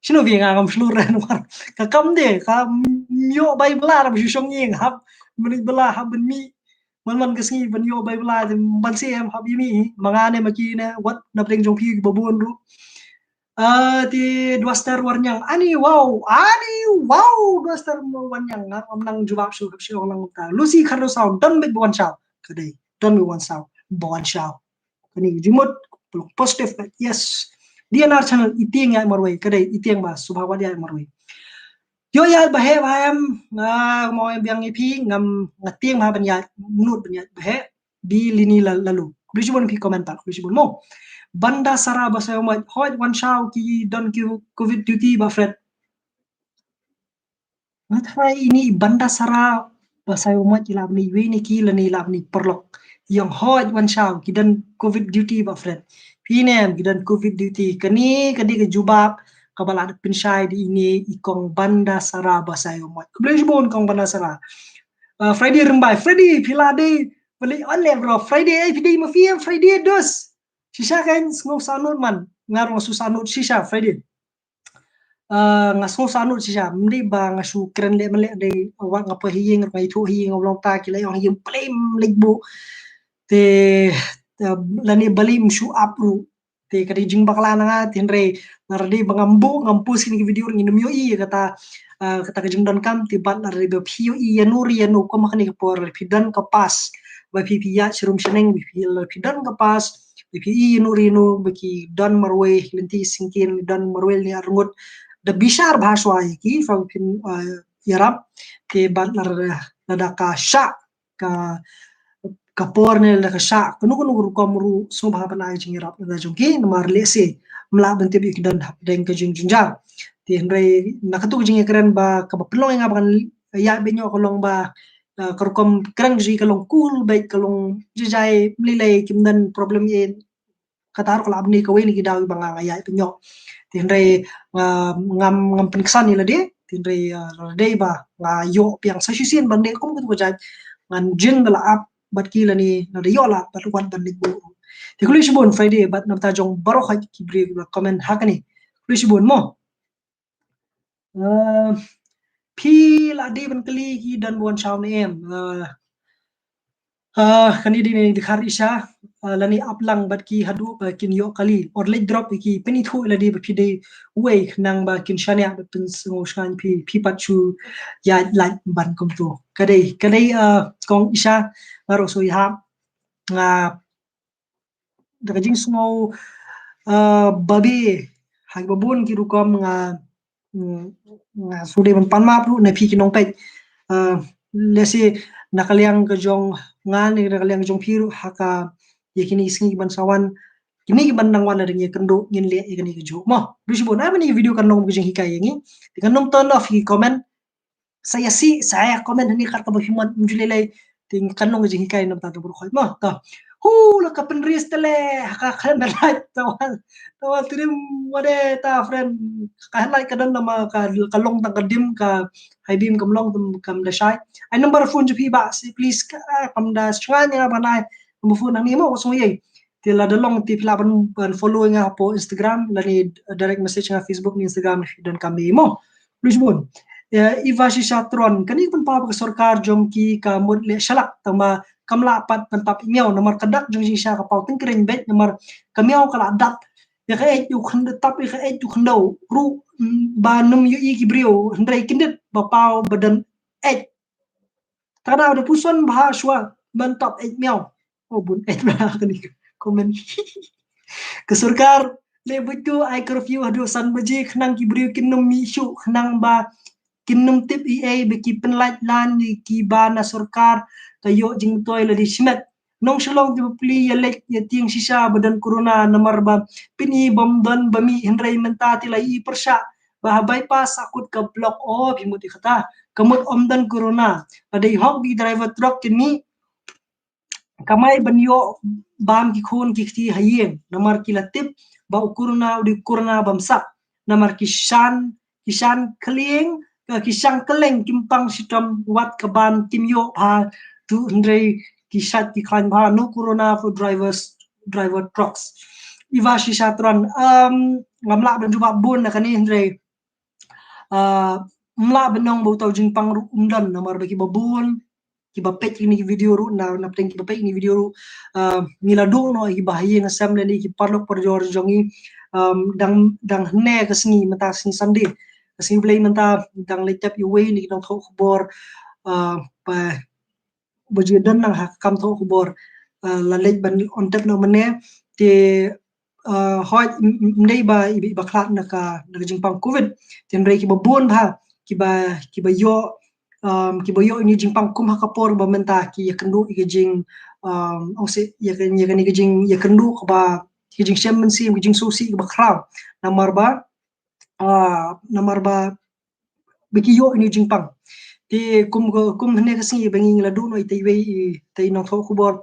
Shino phi nga ngam shlur ran war ka kam de ka myo bai bla ra ba shu shong ïing hap mani bla hap ban mi man man ka sngi ban yo bai bla ban se em hap ïa mi ma nga ne ma ki ne wat na pdeng jong phi ba bun ruh. Ah, ti Dwaster Warnyang. Ani wow, ani wow, Dwaster Warnyang. Nga ngam nang jubab shu shu ong lang ta. Lucy Khardo Sound, don bit wan shaw. Kadei, don bit wan shaw. Wan shaw. Kani jimut, peluk positive, yes. D N R channel, itiang ya marwei. Kadei, itiang ba, subhawa ya marwei. Yo ya bahe ba em, nga mau yang biang ipi, ngam ngatiang ba ban ya, menut ban ya bahe. Bi lini la-, lalu. Khublei shibun phi comment pat, khublei shibun mo. Banda Sara ba sayo maj, hoj wan shaw ki don ki covid duty ba Fred. Nga tharai ini Banda Sara ba sayo maj ila bni wei ni ki lani ila bni perlok. Yang hoj wan shaw ki don covid duty ba Fred. Phi nem ki don covid duty. Kani, kani ka jubab ka ba la da pynshai di ini i kong Banda Sara ba sayo maj. Khublei shibun kong Banda Sara. Uh, Friday Rembai, Friday phi la dei balik on le bro. Friday eh phi dei ma phi em Friday dos. Shisha kan sngew sanut man. Nga rong su sanut shisha Friday. Uh, nga sngew sanut shisha. Mdi ba nga su kren le mele dei wat nga pa hiying nga itu hiying nga long ta ki la yong hiying plem lek bu. Te, te lani bali msu ap ru. Te ka dei jingbakla na nga, te hynrei nga ready ba ngam buh, ngam post kine ki video ngi nym ïohi ïa kata, ah, kata ka jingdonkam, te bad nga ready ba phi ïohi ïano re ïano kum ha kane ka por, phi don ka pass ba phi, phi ïaid sharum shaneng, ba phi, phi don ka pass ba phi ïohi ïano re ïano ba ki don marwei lynti syngkien, don marwei lynti arngut, da bishar bha shwa ïa ki, ba phin, ah, ïarap. Te bad lada, lada ka shah ka, ka por ne la ka shah kano kano ka rukom ruh sngewbha ban ai jingïarap na jong ki namar lehse ym lah ban tip ïa ki don hapdeng ka jingjynjar. Te hynrei na katu ka jingïakren ba kaba pynlong ïa nga ba ngan ïaid beit ñiuh ka long ba, eh, ka rukom kren ka jong ki ka long cool beit, ka long jai jai, ym lei lei, kim don problem ïa kata ruh ka la bni kawei na ki daw ba nga, nga ïaid pynïoh. Te hynrei, ah, ngam, ngam pynksan ïa lade, te hynrei, ah, lade ba nga ïoh biang sa shisien ban leh kum katu ka jait, ngan jin ba la ap bad ki lane lada ïoh la ap bad wat ban leh buh. Te khublei shibun Friday bad na bynta jong baroh hi ki briew ba comment ha kane. Khublei shibun mo. Eh, phi la dei ban kylli ki don ba wan shaw ne em. Eh, eh, kane dei ne dkhar Isha, eh, lane ap lang bad ki haduh ba kin ïoh kali. Or leit drop ïa ki, pynithuh ïa lade ba phi dei uwei khnang ba kin shaniah bad pynsngew shngaiñ phi, phi pat shu ïaid lait ban kumtu. Ka dei, ka dei, eh, kong Isha, nga ruh shu ïahap, nga da ka jingsngew, uh, babe ha kiba bun ki rukom nga, mm, nga shu dei ban pan map ruh na phi ki nongpeit. Uh, lehse na ka liang ka jong nga ne na ka liang ka jong phi ruh ha ka ïa kine ki sngi ki ban sa wan, kine ki ban nang wan lada ngin ïakynduh ngin leh ïa kane kajuh mo. Khublei shibun, ai ba kane ka video kan long ka jinghikai ïa ngi. Te kan nym turn off ïa ki comment, sa ïa si, sa ïa comment hangne kat kaba phi mon, ym ju lei lei. Te kan long ka jinghikai na bynta jong baroh khoit mo. To. Hu, la ka pynris te le, ka khlem da lait, ta wan, ta wan trim wade ta friend. Ka lait ka don namar ka, ka long tang ka dim, ka high beam kam long, kam, kam da shai. Ai number phone jong phi ba, si please ka, kam da shngaiñ ïa nga ba nai number phone hangne mo, ka sngew ïa. Te lada long te phi lah ban, ban follow ïa nga hapoh Instagram, lane direct message nga Facebook ne Instagram, phi donkam ïa mo. Khublei shibun. Eh, Eva Shisha Tron, kane ka pynpaw ba ka sorkar jong ki ka mut leh shalak, tangba kam lah pat ban tap miaw, namar ka dak jong Shisha ka paw tyngkreiñ beit, namar ka miaw ka la dap ïa ka eit u khyndew, tap ïa ka eit u khyndew ruh, mm, ba nym ïohi ki briew, hynrei kyndit ba paw ba don eit. Te ka dei da puson bha shuwa ban tap eit miaw. Oh, bun eit bha kane ka comment. Ka sorkar leh buit tu ai curfew haduh san baje khnang ki briew kin nym mih shuh khnang ba kin nym tip ei ei ba ki pynlait lan ïa kiba na sorkar ka ïoh jingmyntoi lade shimet. Nong Shillong kiba plie ïa leit ïa tieng Shisha ba don corona namar ba pyn-i bym don ba mih hynrei mynta te la ïohi pyrshah ba ha bypass ha kut ka block, oh, phi mut ïa kata. Ka mut ym don corona. Lada i hok ba ki driver truck kin mih, kamai ban ïoh bam ki khun ki kti ha ïing namar ki la tip ba u corona u dei corona bymsap. Namar ki shan, ki shan kylleng, eh, ki shan kylleng kim pang shitom wat ka ban kim ïoh bha tu, hynrei ki shait ki khlaiñ bha, no corona for drivers, driver trucks. Eva Shisha Tron, um, ngam lah ban jubab bun na kane hynrei, uh, ym lah ban ong ba uta u jingpang ruh um don namar ba kiba bun kiba peit kine ki video ruh, na, na pdeng kiba peit kine ki video ruh, uh, ngi la duh noh ïa kiba ha ïing ha sem lane ki paralok parajor jong ngi, um, dang, dang hynne ka sngi mynta sngi Sunday. Ka sngi Blei mynta dang leit tep iwei na ki nongthoh khubor, uh, ba, ba ju don nang ha ka kam thoh khubor, uh, la leit ban on tep na mynne, te, uh, hoi, m-, m-, mdei ba, i ba, i ba khlad na ka, na ka jingpang covid. Te hynrei kiba bun bha, kiba, kiba ïoh, um, kiba ïoh ïa ine i jingpang kum ha ka por ba mynta ki ïakynduh ïa ka jing, um, ong se, ïa ka, ïa kane ka jing, ïakynduh kaba, ka jingshem mynsiem, ka jingsngewsih kaba khraw. Namar ba, ah, namar ba, ba ki ïoh ine i jingpang. Te kum ka, kum hynne ka sngi ba ngi la duh noh ïa itei iwei, itei i nongthoh khubor.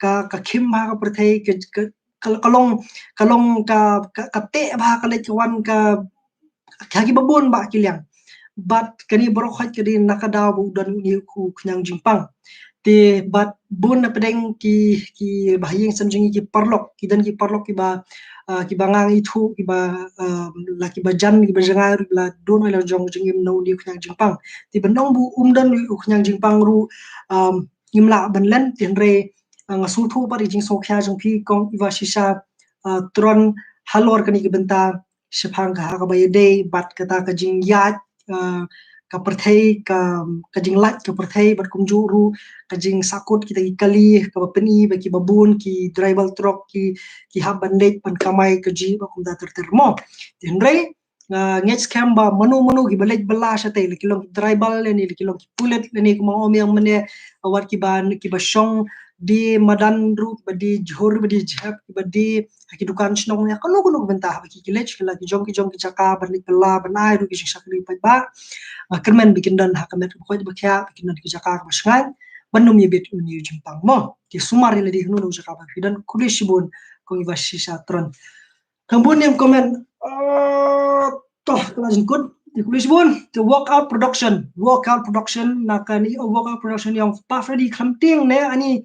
Ka, ka khim bha ka pyrthei, ka, ka, ka, ka long, ka long ka, ka, ka teh bha ka leit ka wan ka, ha kiba bun bah ki liang. Bad kane baroh khoit ka dei na ka daw ba u don une u khñiang jingpang. Te bad bun na pdeng ki, kiba ha ïing sem jong ngi ki paralok, ki don ki paralok kiba, ah, kiba nga nga ithuh, kiba, ah, la kiba jan, kiba jngai ruh la don la jong jingim na une u khñiang jingpang. Te ban ong ba um don u khñiang jingpang ruh, um, ngim lah ban len, te hynrei, ah, nga sngewthuh bad ïa ka jingsngewkhia jong phi kong Iva Shisha, ah, Tron halor kane ka bynta, shaphang ka ha kaba ïadei bad kata ka jingïaid, ah, ka pyrthei, ka, ka jinglait ka pyrthei bad kumjuh ruh ka jingsakut kita ki kali kaba pyni ba kiba bun ki driver truck ki, ki hap ban leit ban kamai kajih bad kumta ter ter mo. Te hynrei, ah, ngeit skhem ba mano mano kiba leit bylla shatei, la ki long ki driver lane, la ki long ki pulit lane, kumba nga ong mynne, ah, wat kiba, kiba shong die madan ruh, ba die jhur, ba die jhep, ba die ha ki dukan shnong, ïa kano kano ka bynta ba ki, ki leit sha la ki jong ki jong ki jaka ban leit bylla ban ai ruh ki jingshakri paidbah. Nga kyrmen ba kin don ha ka met kaba koit ba khiah, ba kin don ki jaka kaba shngaiñ ban ym ïa bit une u jingpang mo. Te sumar ïa lade ha kano kano ka jaka ba phi don. Khublei shibun kong Iva Shisha Tron. Kong bun ïa comment, ah, toh ka la jingkut. Te khublei shibun. Te Workout Production, Workout Production na kane, oh, Workout Production ïa ong Pa Freddy Khlem Tieng ne ani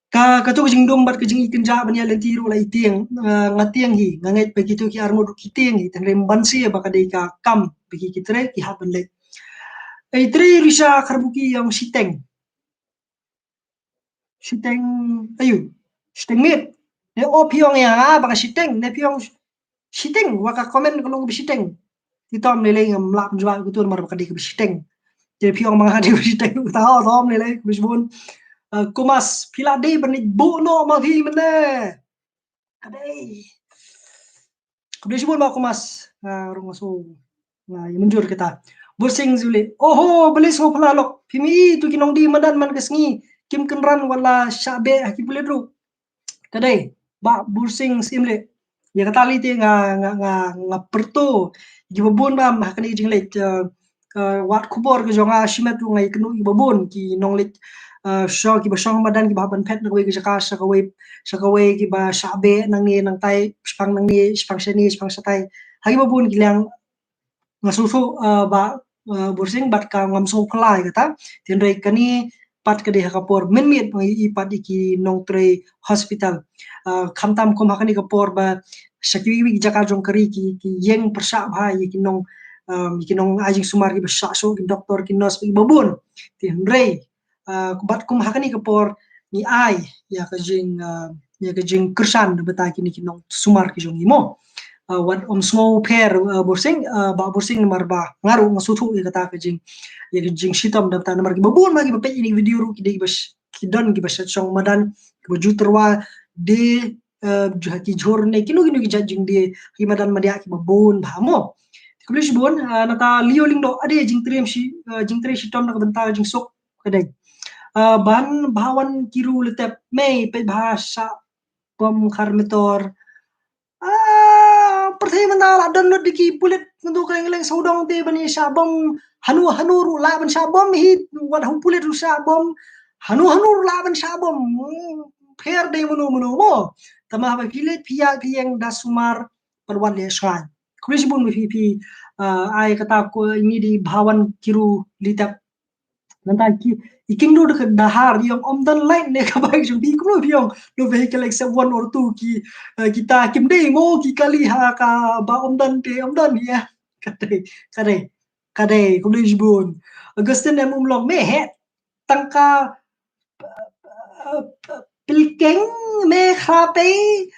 ka, kato ka jingdum bad ka jingïakynjah ban ïaleit lynti ruh la i tieng, ah, nga tieng hi, nga ngeit ba kito ki arngut ruh ki tieng hi, te hynrei ym banse ba ka dei ka kam ba ki, ki trei, ki hap ban leit. Ai trei Risha Kharbuki ïa ong shiteng. Shiteng, ayu, shiteng miet. Ne o phi ong ïa nga ba ka shiteng, ne phi ong shiteng, wa ka comment ka long ba shiteng. Te tom lei lei ngam lah jubab kito namar ba ka dei kaba shiteng. Te phi ong ma nga dei kaba shiteng, ta ho tom lei lei, khublei shibun. Ah, Kumas, phi la dei ban leit buh noh ma phi mynne. Ka dei. Khublei shibun Bah Kumas. Nga rung nga so, nga ïa mynjur kita. Bursing Zuli. Oho, balei sngew phylla lok. Phi mih ïa tu ki nongdie madan man ka sngi. Kim kynran wat la shah beh ha ki pulit ruh. Ka dei, Bah Bursing Syiemlieh. Ïa kata lei te nga, nga, nga, nga pyrto ïa kiba bun bha ha kane ka jingleit, eh, eh, wad khubor ka jong nga shimet ruh nga ïakynduh ïa kiba bun ki nongleit, eh, shong, kiba shong madan kiba hap ban phet na kawei ka jaka sha kawei, sha kawei, kiba shah beh nangne nangtai, shipang nangne, shipang shane, shipang shatai. Ha kiba bun ki liang nga sngewthuh, uh, Bah, uh, Bursing, bad ka ngam sngewphylla ïa kata. Te hynrei kane pat ka dei ha ka por mynmiet ba ngi ïohi pat ïa ki nongtrei hospital. Uh, khamtam kum ha kane ka por ba sha kiwei kiwei ki jaka jong ka ri ki, ki ïeng pyrshah bha ïa ki nong, um, ïa ki nong ai jingsumar kiba shah shuh, ki doktor, ki nurse, kiba bun. Te hynrei, ah, bad kum ha kane ka por ngi ai ïa ka jing, ah, ïa ka jingkyrshan na bynta kine ki nongsumar ki jong ngi mo. Ah, wat ym sngew pher, ah, Bursing, ah, Bah Bursing namar ba nga ruh nga sngewthuh ïa kata ka jing, ïa ka jingshitom na bynta namar kiba bun ma kiba peit ïa kine ki video ruh ki dei kiba sh-, ki don kiba shet shong madan, kiba ju tyrwa die, eh, ju ha ki jhur ne kino kino ki jait jingdie ki madan madiah kiba bun bha mo. Khublei shibun, ah, nata Leo Lyngdoh, ade jingtrei shi, ah, jingtrei shitom na ka bynta jingsuk. Ka dei. Ah, Ban Bhawan Kiru Letep, mei peit bha shah bom khar metor. Ah, pyrthei mynta la don lut da ki pulit ngan tu ka leng leng sawdong te ban ïa shah bom hanu hanu ruh lah ban shah bom hi, wat ha u pulit ruh shah bom hanu hanu ruh lah ban shah bom. Hmm, pher dei mano mano mo. Tangba haba phi leit phi ïaid phi ïeng da sumar pat wat leh shngaiñ. Khublei shibun ba phi phi, ah, ai kata ko ngi dei Bhawan Kiru Letep. Nangta ki, i King Dur ka dahar, i ong ym don light ne ka bike jong phi, kumno phi ong, no vehicle except one or two ki, eh, kita kim dei mo ki kali ha kaba ym don te, ym don ïa. Ka dei, ka dei, ka dei, khublei shibun. Augustine M Umlong, me heh, tang ka, eh, eh, pilkeng me khrapei.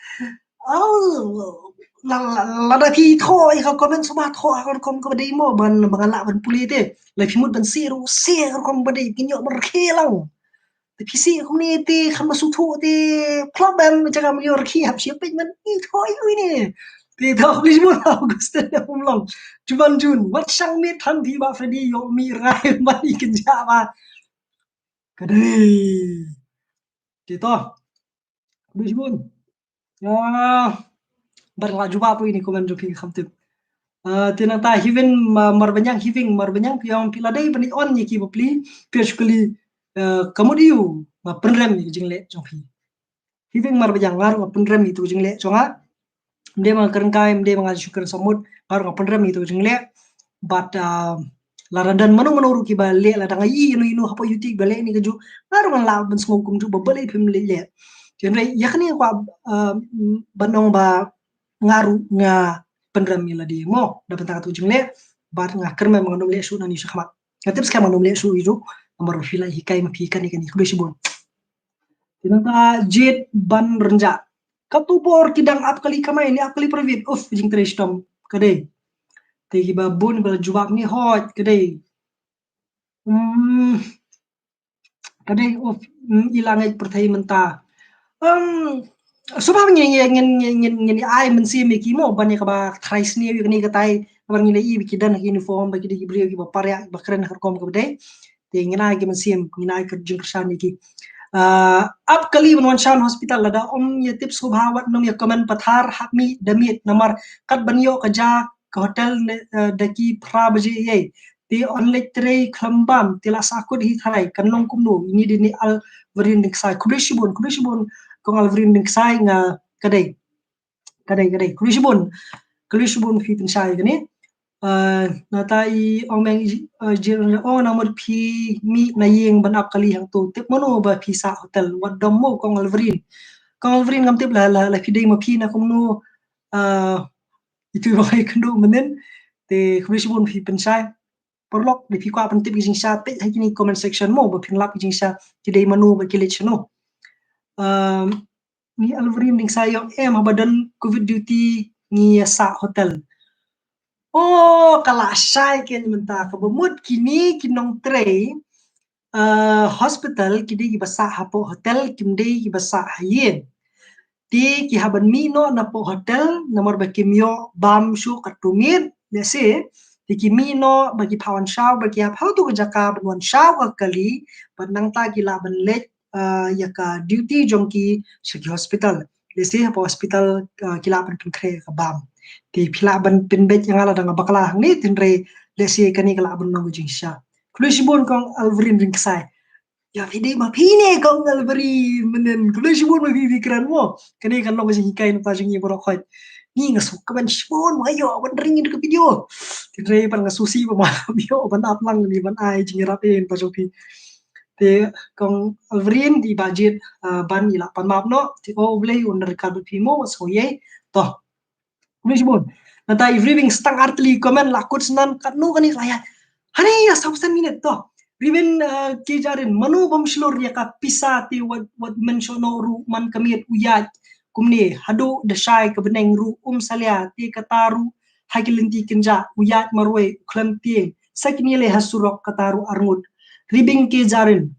Oh, la la la da phi thoh ïa ka comment sngewbha thoh ha ka rukom kaba dei mo, ban ba nga lah ban pule te. La phi mut ban sih ruh sih ha ka rukom ba dei, phin ïoh ban rkhie lang. Te phi sih kumne te khlem sngewthuh te, phlop em, jaka ban ïoh rkhie hap shu peit man i thoh ïa ine. Te thoh, khublei shibun Augustine Umlong. Juban Jun, wat shang miet than phi Bah Freddy, ïoh mih rngai ban i kynjah ba. Ka dei. Te to. Khublei shibun. Ah, bad nga la jubab ïa ine i comment jong phi, kham tip. Ah, te nangta Hiving Ma-, Marbaniang, Hiving Marbaniang, phi ong phi la dei ban on ïa ki bapli, phi actually, ah, ka mut ïa u, nga pynrem ïa ka jingleh jong phi. Hiving Marbaniang, nga ruh nga pynrem ïa itu ka jingleh jong nga. Ym dei ba nga kren kai, ym dei ba nga shu kren samut, nga ruh nga pynrem ïa itu ka jingleh. Bad, ah, lada don mano mano ruh kiba leh, lada nga ïohi ïano ïano hapoh YouTube ba leh ïa kane kajuh, nga ruh ngan lah ban sngew kumjuh ba balei phim leh leh. Te hynrei ïa kane nga kwah, ah, ban ong ba nga ruh nga pynrem ïa lade mo da bynta katu ka jingleh, bad nga kyrmen ba ngan ym leh shuh nangne shakhmat. Nga tip skhem ba ngan ym leh shuh ïa u, namar ba phi la hikai ma phi kane kane. Khublei shibun. Te nangta Jade Ban Rynjah. Katu por ki dang ap kali kamai ne ap kali private. Uf, jingtrei shitom. Ka dei. Te kiba bun ba la jubab ne, hooid, ka dei. Hmm. Ka dei, uf, hmm, i la ngeit pyrthei mynta. Um, sngewbha ngin, ngin, ngin, ngin, ngin ai mynsiem ïa ki mo, ban ïa kaba tharai sniew ïa kane katai, namar ngi la i ba ki don ha ki uniform, ba ki dei ki briew kiba pariah, kiba kren ha ka rukom kaba dei. Te ngin ai ki mynsiem, ngin ai ka jingkyrshan ïa ki. Ah, ap kali ban wan sha hospital, lada ym ïa tip sngewbha wat nym ïa comment pathar, hap mih da miet, namar kat ban ïoh ka ja ka hotel ne, eh, da ki phra baje ïa. Te yn leit trei khlem bam, te la sahkut hi tharai, kan long kumno, ine dei ne Alverin Dingsai. Khublei shibun, khublei shibun, kong Alverin Dingsai, nga, ka dei. Ka dei, ka dei. Khublei shibun. Khublei shibun phi pynshai kane. Ah, nangta i ong meng i, ah, jir ong nang mut phi mih na ïing ban ap kali hangto. Tip mano ba phi sah hotel. Wat dom mo kong Alverin. Kong Alverin ngam tip la, la, la phi dei ma phi na kumno, ah, itu ba ngi kynduh mynnin. Te khublei shibun phi pynshai. Paralok, lada phi kwah pyntip ki jingshisha, peit ha kine comment section mo, ba phin lap ki jingshisha, ki dei mano, ba ki leit shano. Um, ni Alverin Dingsai ong em haba don covid duty ngi ïa sah hotel. Oh, ka la shai kein mynta, kaba mut kine ki nongtrei, uh, hospital, ki dei kiba sah hapoh hotel, kim dei kiba sah ha ïing. Te ki hap ban mih noh napoh hotel, namar ba kim ïoh bam shuh katto miet, lehse, te ki mih noh, ba ki phah wan shaw, ba ki hap hato ka jaka ban wan shaw ka kali, bad nangta ki lah ban leit, ah, ïa ka duty jong ki sha ki hospital. Lehse hapoh hospital, ah, ki lah ban pynkhreh ka bam. Te phi lah ban pynbeit ïa nga lada nga bakla hangne, te hynrei lehse kane ka lah ban long ka jingshisha. Khublei shibun kong Alverin Ringsai. Ïa phi dei ma phi ne kong Alverin mynnin. Khublei shibun ma phi phi kren mo. Kane kan long ka jinghikai na ka bynta jong ngi baroh khoit. Ngi nga sngewkmen shibun ma nga ïoh ban ring ïa ka video. Te hynrei pat nga sngewsih ba ma ïoh ban ap lang ne ban ai jingïarap ïa ka bynta jong phi. Te kong Alverin, i Bah Jied, ah, Ban i la pan map noh. Te ko U Blei un ryngkat bad phi mo, sngewbha ïa. To. Khublei shibun. Nangta i Ribing Stang Artli comment la kut snan katno kane ka la ïaid. Hangne ïa saw san minit to. Ribing, ah, K Jarin, mano bym shlur ïa ka pisa te wat, wat men shuh noh ruh man ka miet u ïaid. Kumne, haduh da shai ka bneng ruh um salia te kata ruh ha ki lynti kynjah u ïaid marwei u khlem tieng. Sa kine lei ha surok kata ruh arngut. Ribing K Jarin.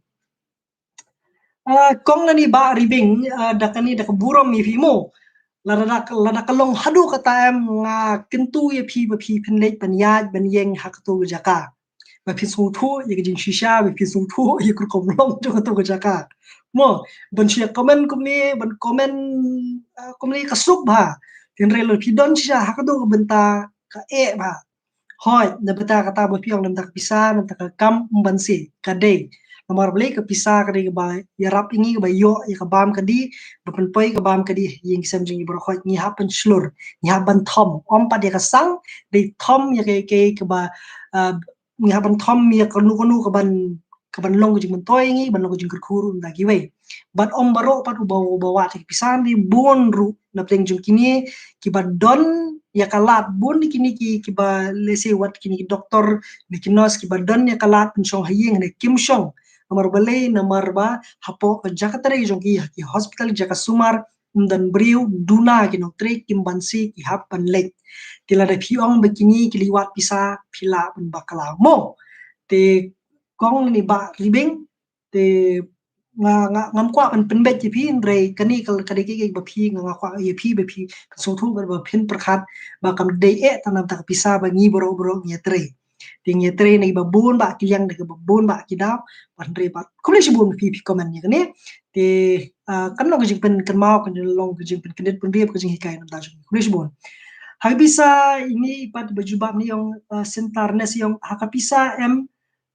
Ah, kong nani Bah Ribing, ah, da kane da ka burom ïa phi mo. Lada, lada ka long haduh kata em nga kyntu ïa phi ba phi phin leit ban ïaid ban ïeng ha kato ka jaka. Ba phin sngewthuh ïa ka jingshisha, ba phin sngewthuh ïa ka rukom long jong kato ka jaka. Mo, ban shu comment kumne, ban comment, ah, kumne ka suk bha. Te hynrei lada phi don shisha ha kato ka bynta ka eh bha. Hooid, na bynta kata ba phi ong na bynta ka pisa, na bynta ka kam, ym ban sngewsih, ka dei. Namar balei ka pisa ka dei kaba ïarap ïa ngi, kaba ïoh ïa ka bam ka dih, ba pynpoi ka bam ka dih ïa ngi sem jong ngi baroh. Hooid, ngi hap ban shlur, ngi hap ban thom, ym pat ïa ka sang, dei thom ïa kaei kaei kaba, ah, ngi hap ban thom ïa kano kano kaban, kaban long ka jingmyntoi ïa ngi, ban long ka jingkyrkhu ruh na kiwei. Bad ym baroh pat uba, uba wad ïa ka pisa, dei bun ruh na pdeng jong kine kiba don ïa ka lad, bun kine ki, kiba lehse wat kine ki doktor ne ki nurse kiba don ïa ka lad ban shong ha ïing ne kim shong. Namar balei, namar ba hapoh ka jaka trei jong ki, ha ki hospital, jaka sumar, ym don briew, duna ki nongtrei kim banse ki hap ban leit. Te lada phi ong ba kine ki leit wad pisa, phi lah ban bakla mo. Te kong ne bah Ribing, te nga, nga, ngam kwah ban pynbeit ïa phi, hynrei kane ka, ka dei kaei kaei ba phi, nga, nga kwah ïa phi ba phi kan sngewthuh ba phin pyrkhat ba kam dei eh tang namar ka pisa ba ngi baroh baroh ngi ïatrei. Te ngi ïatrei na kiba bun bah ki liang, na kiba bun bah ki daw, bad hynrei bad khublei shibun phi, phi comment ïa kane. Te, ah, kan long ka jingpynkynmaw, kan long ka jingpynkyndit pynriap, ka jinghikai na bynta jong ngi. Khublei shibun. Ha ka pisa, ine pat ba jubab ne ong, ah, Sintar ne ong, ha ka pisa em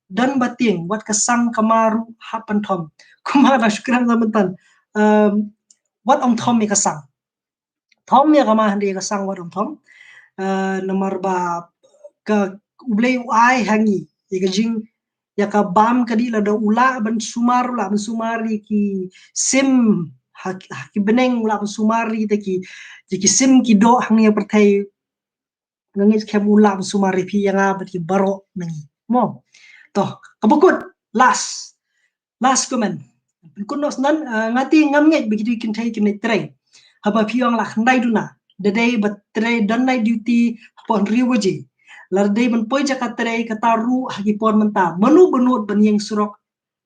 don ba tieng, wat ka sang ka ma ruh hap ban thom. Kumba da shu kren la mynta. Um, wat ym thom ïa ka sang. Thom ïa ka ma, hynrei ïa ka sang wat ym thom. Uh, namar ba ka U Blei u ai ha ngi ïa ka jing, ïa ka bam, ka dei lada u lah ban sumar, u lah ban sumar ïa ki sim ha, ha ki bneng, u lah ban sumar ïa ki, ïa ki sim ki doh hangne ha pyrthei. Nga ngeit skhem u lah ban sumar ïa phi, ïa nga bad ïa baroh na ngi. Mo. To, kaba kut, last. Last comment. Pynkut noh shen, ah, nga te ngam ngeit ba kito ki kynthei kin leit trei. Haba phi ong la khyndai duna. Da dei ba trei, don night duty hapoh hynriew baje. Lada dei ban poi jaka trei kata ruh ha ki por mynta, mano ba nud ban ïeng surok?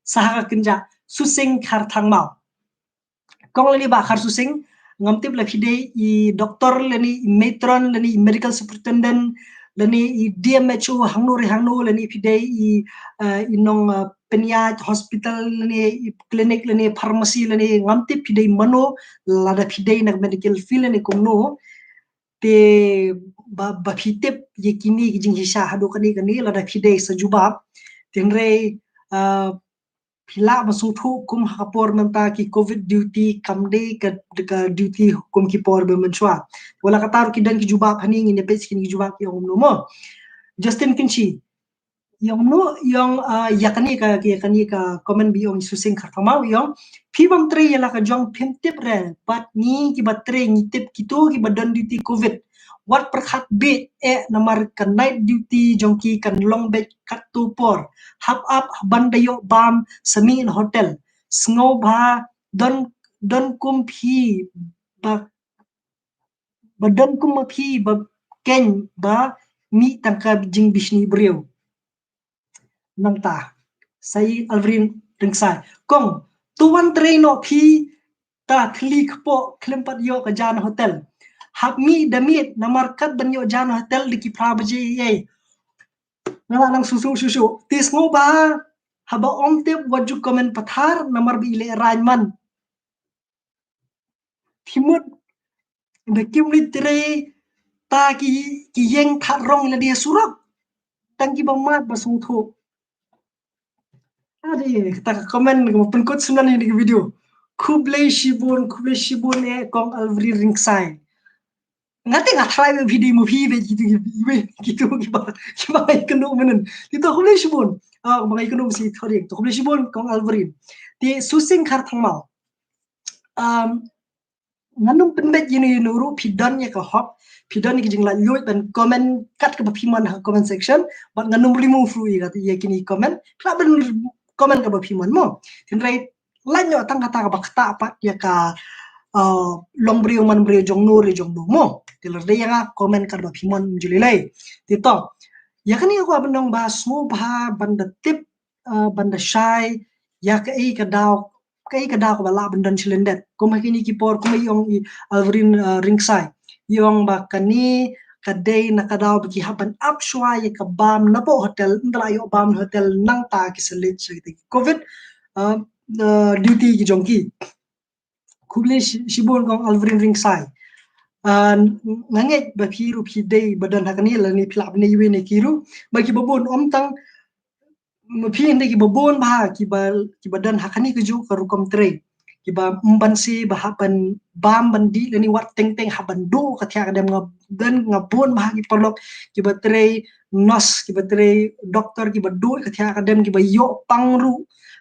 Sa ha ka kynja Susing Kharthangmaw. Kong lane bah Kharsusing, ngam tip la phi dei i doktor lane i matron lane i medical superintendent lane i D M H O hangno re hangno, lane phi dei i, eh, i nong, eh, pynïaid hospital lane i clinic lane pharmacy lane, ngam tip phi dei mano, lada phi dei na medical field lane kumno. Te ba, ba phi tip ïa kine ki jingshisha haduh kane kane, lada phi dei sa jubab. Te hynrei, eh, phi lah ban sngewthuh kum ha ka por mynta ki covid duty kam dei ka, ka duty kum ki por ba mynshuwa. Wat la katta ruh ki don ki jubab hangne, ngin ïa peit sha kine ki jubab ki ong kumno mo. Justin Kynshi, i ong kumno, i ong, ah, ïa kane ka, ïa kane ka comment ba i ong i Susing Kharthangmaw, i ong, phi bym trei ïa la ka jong phim tip re, bad ngi kiba trei ngi tip kito kiba don duty covid. Wat pyrkhat beit eh namar ka night duty jong ki kan long beit katto por. Hap ap ban da ïoh bam sa mih na hotel. Sngewbha don, don kum phi ba, ba don kum ma phi ba keiñ ba mih tang ka jingbishni briew. Nangta sa i Alvrin Ringsai, kong, to wan trei noh phi, ta thli kpoh khlem pat ïoh ka ja na hotel. Hap mih da miet namar kat ban ïoh ja na hotel da ki phra baje ei ei. Nga la nang susu susu. Te sngewbha haba ym tip wat ju comment pathar namar ba i leh rain man. Phi mut ba kim leit trei ta ki, ki ïeng thad rong ïa lade surok. Tang kiba mad ba sngewthuh. Ade, kata ka comment kaba pynkut shuh na ïa kane ka video. Khublei shibun, khublei shibun eh kong Alvrin Ringsai. Nga te nga tharai ba phi dei ma phi ba kito ki, ba kito kiba, kiba ngai kynduh mynnin. Te to khublei shibun. Ah, ba ngai kynduh shi thori. To khublei shibun kong Alvrin. Te Susing Kharthangmaw. Um, ngan ym pynbeit ïano ïano ruh, phi don ïa ka hok, phi don ïa ka jinglaitluid ban comment kat kaba phi mon ha comment section, bad ngan ym remove ruh ïa ka, ïa kine comment, khlem ban comment kaba phi mon mo. Hynrei lait noh tang kata kaba ktah pat ïa ka, uh, long briew man briew jong no re jong no mo. Te lada ïa nga comment kat kaba phi mon ym ju lei lei. Te to. Ïa kane ka kwah ban ong ba sngewbha ban da tip, uh, ban da shai ïa kaei ka daw, kaei ka daw kaba lah ban don shalyndet. Kum ha kine ki por, kum i ong i Alvrin, uh, Ringsai, i ong ba kane ka dei na ka daw ba ki hap ban ap shuwa ïa ka bam napoh hotel, ynda la ïoh bam na hotel nangta ki sa leit sha kita ki covid, uh, uh, duty ki jong ki. Khublei shi-, shibun kong Alvrin Ringsai. Ah, nga ngeit ba phi ruh phi dei ba don ha kane lane phi lah ban ïa wei ne ki ruh. Ba kiba bun ym tang ma phi, hynrei kiba bun bha kiba, kiba don ha kane kajuh ka rukom trei. Kiba ym banse ba hap ban bam ban dih lane wat teng teng hap ban duh ka thiah ka dem. Nga don, nga bun bha ki paralok kiba trei nurse, kiba trei doktor, kiba duh ka thiah ka dem, kiba ïoh pang ruh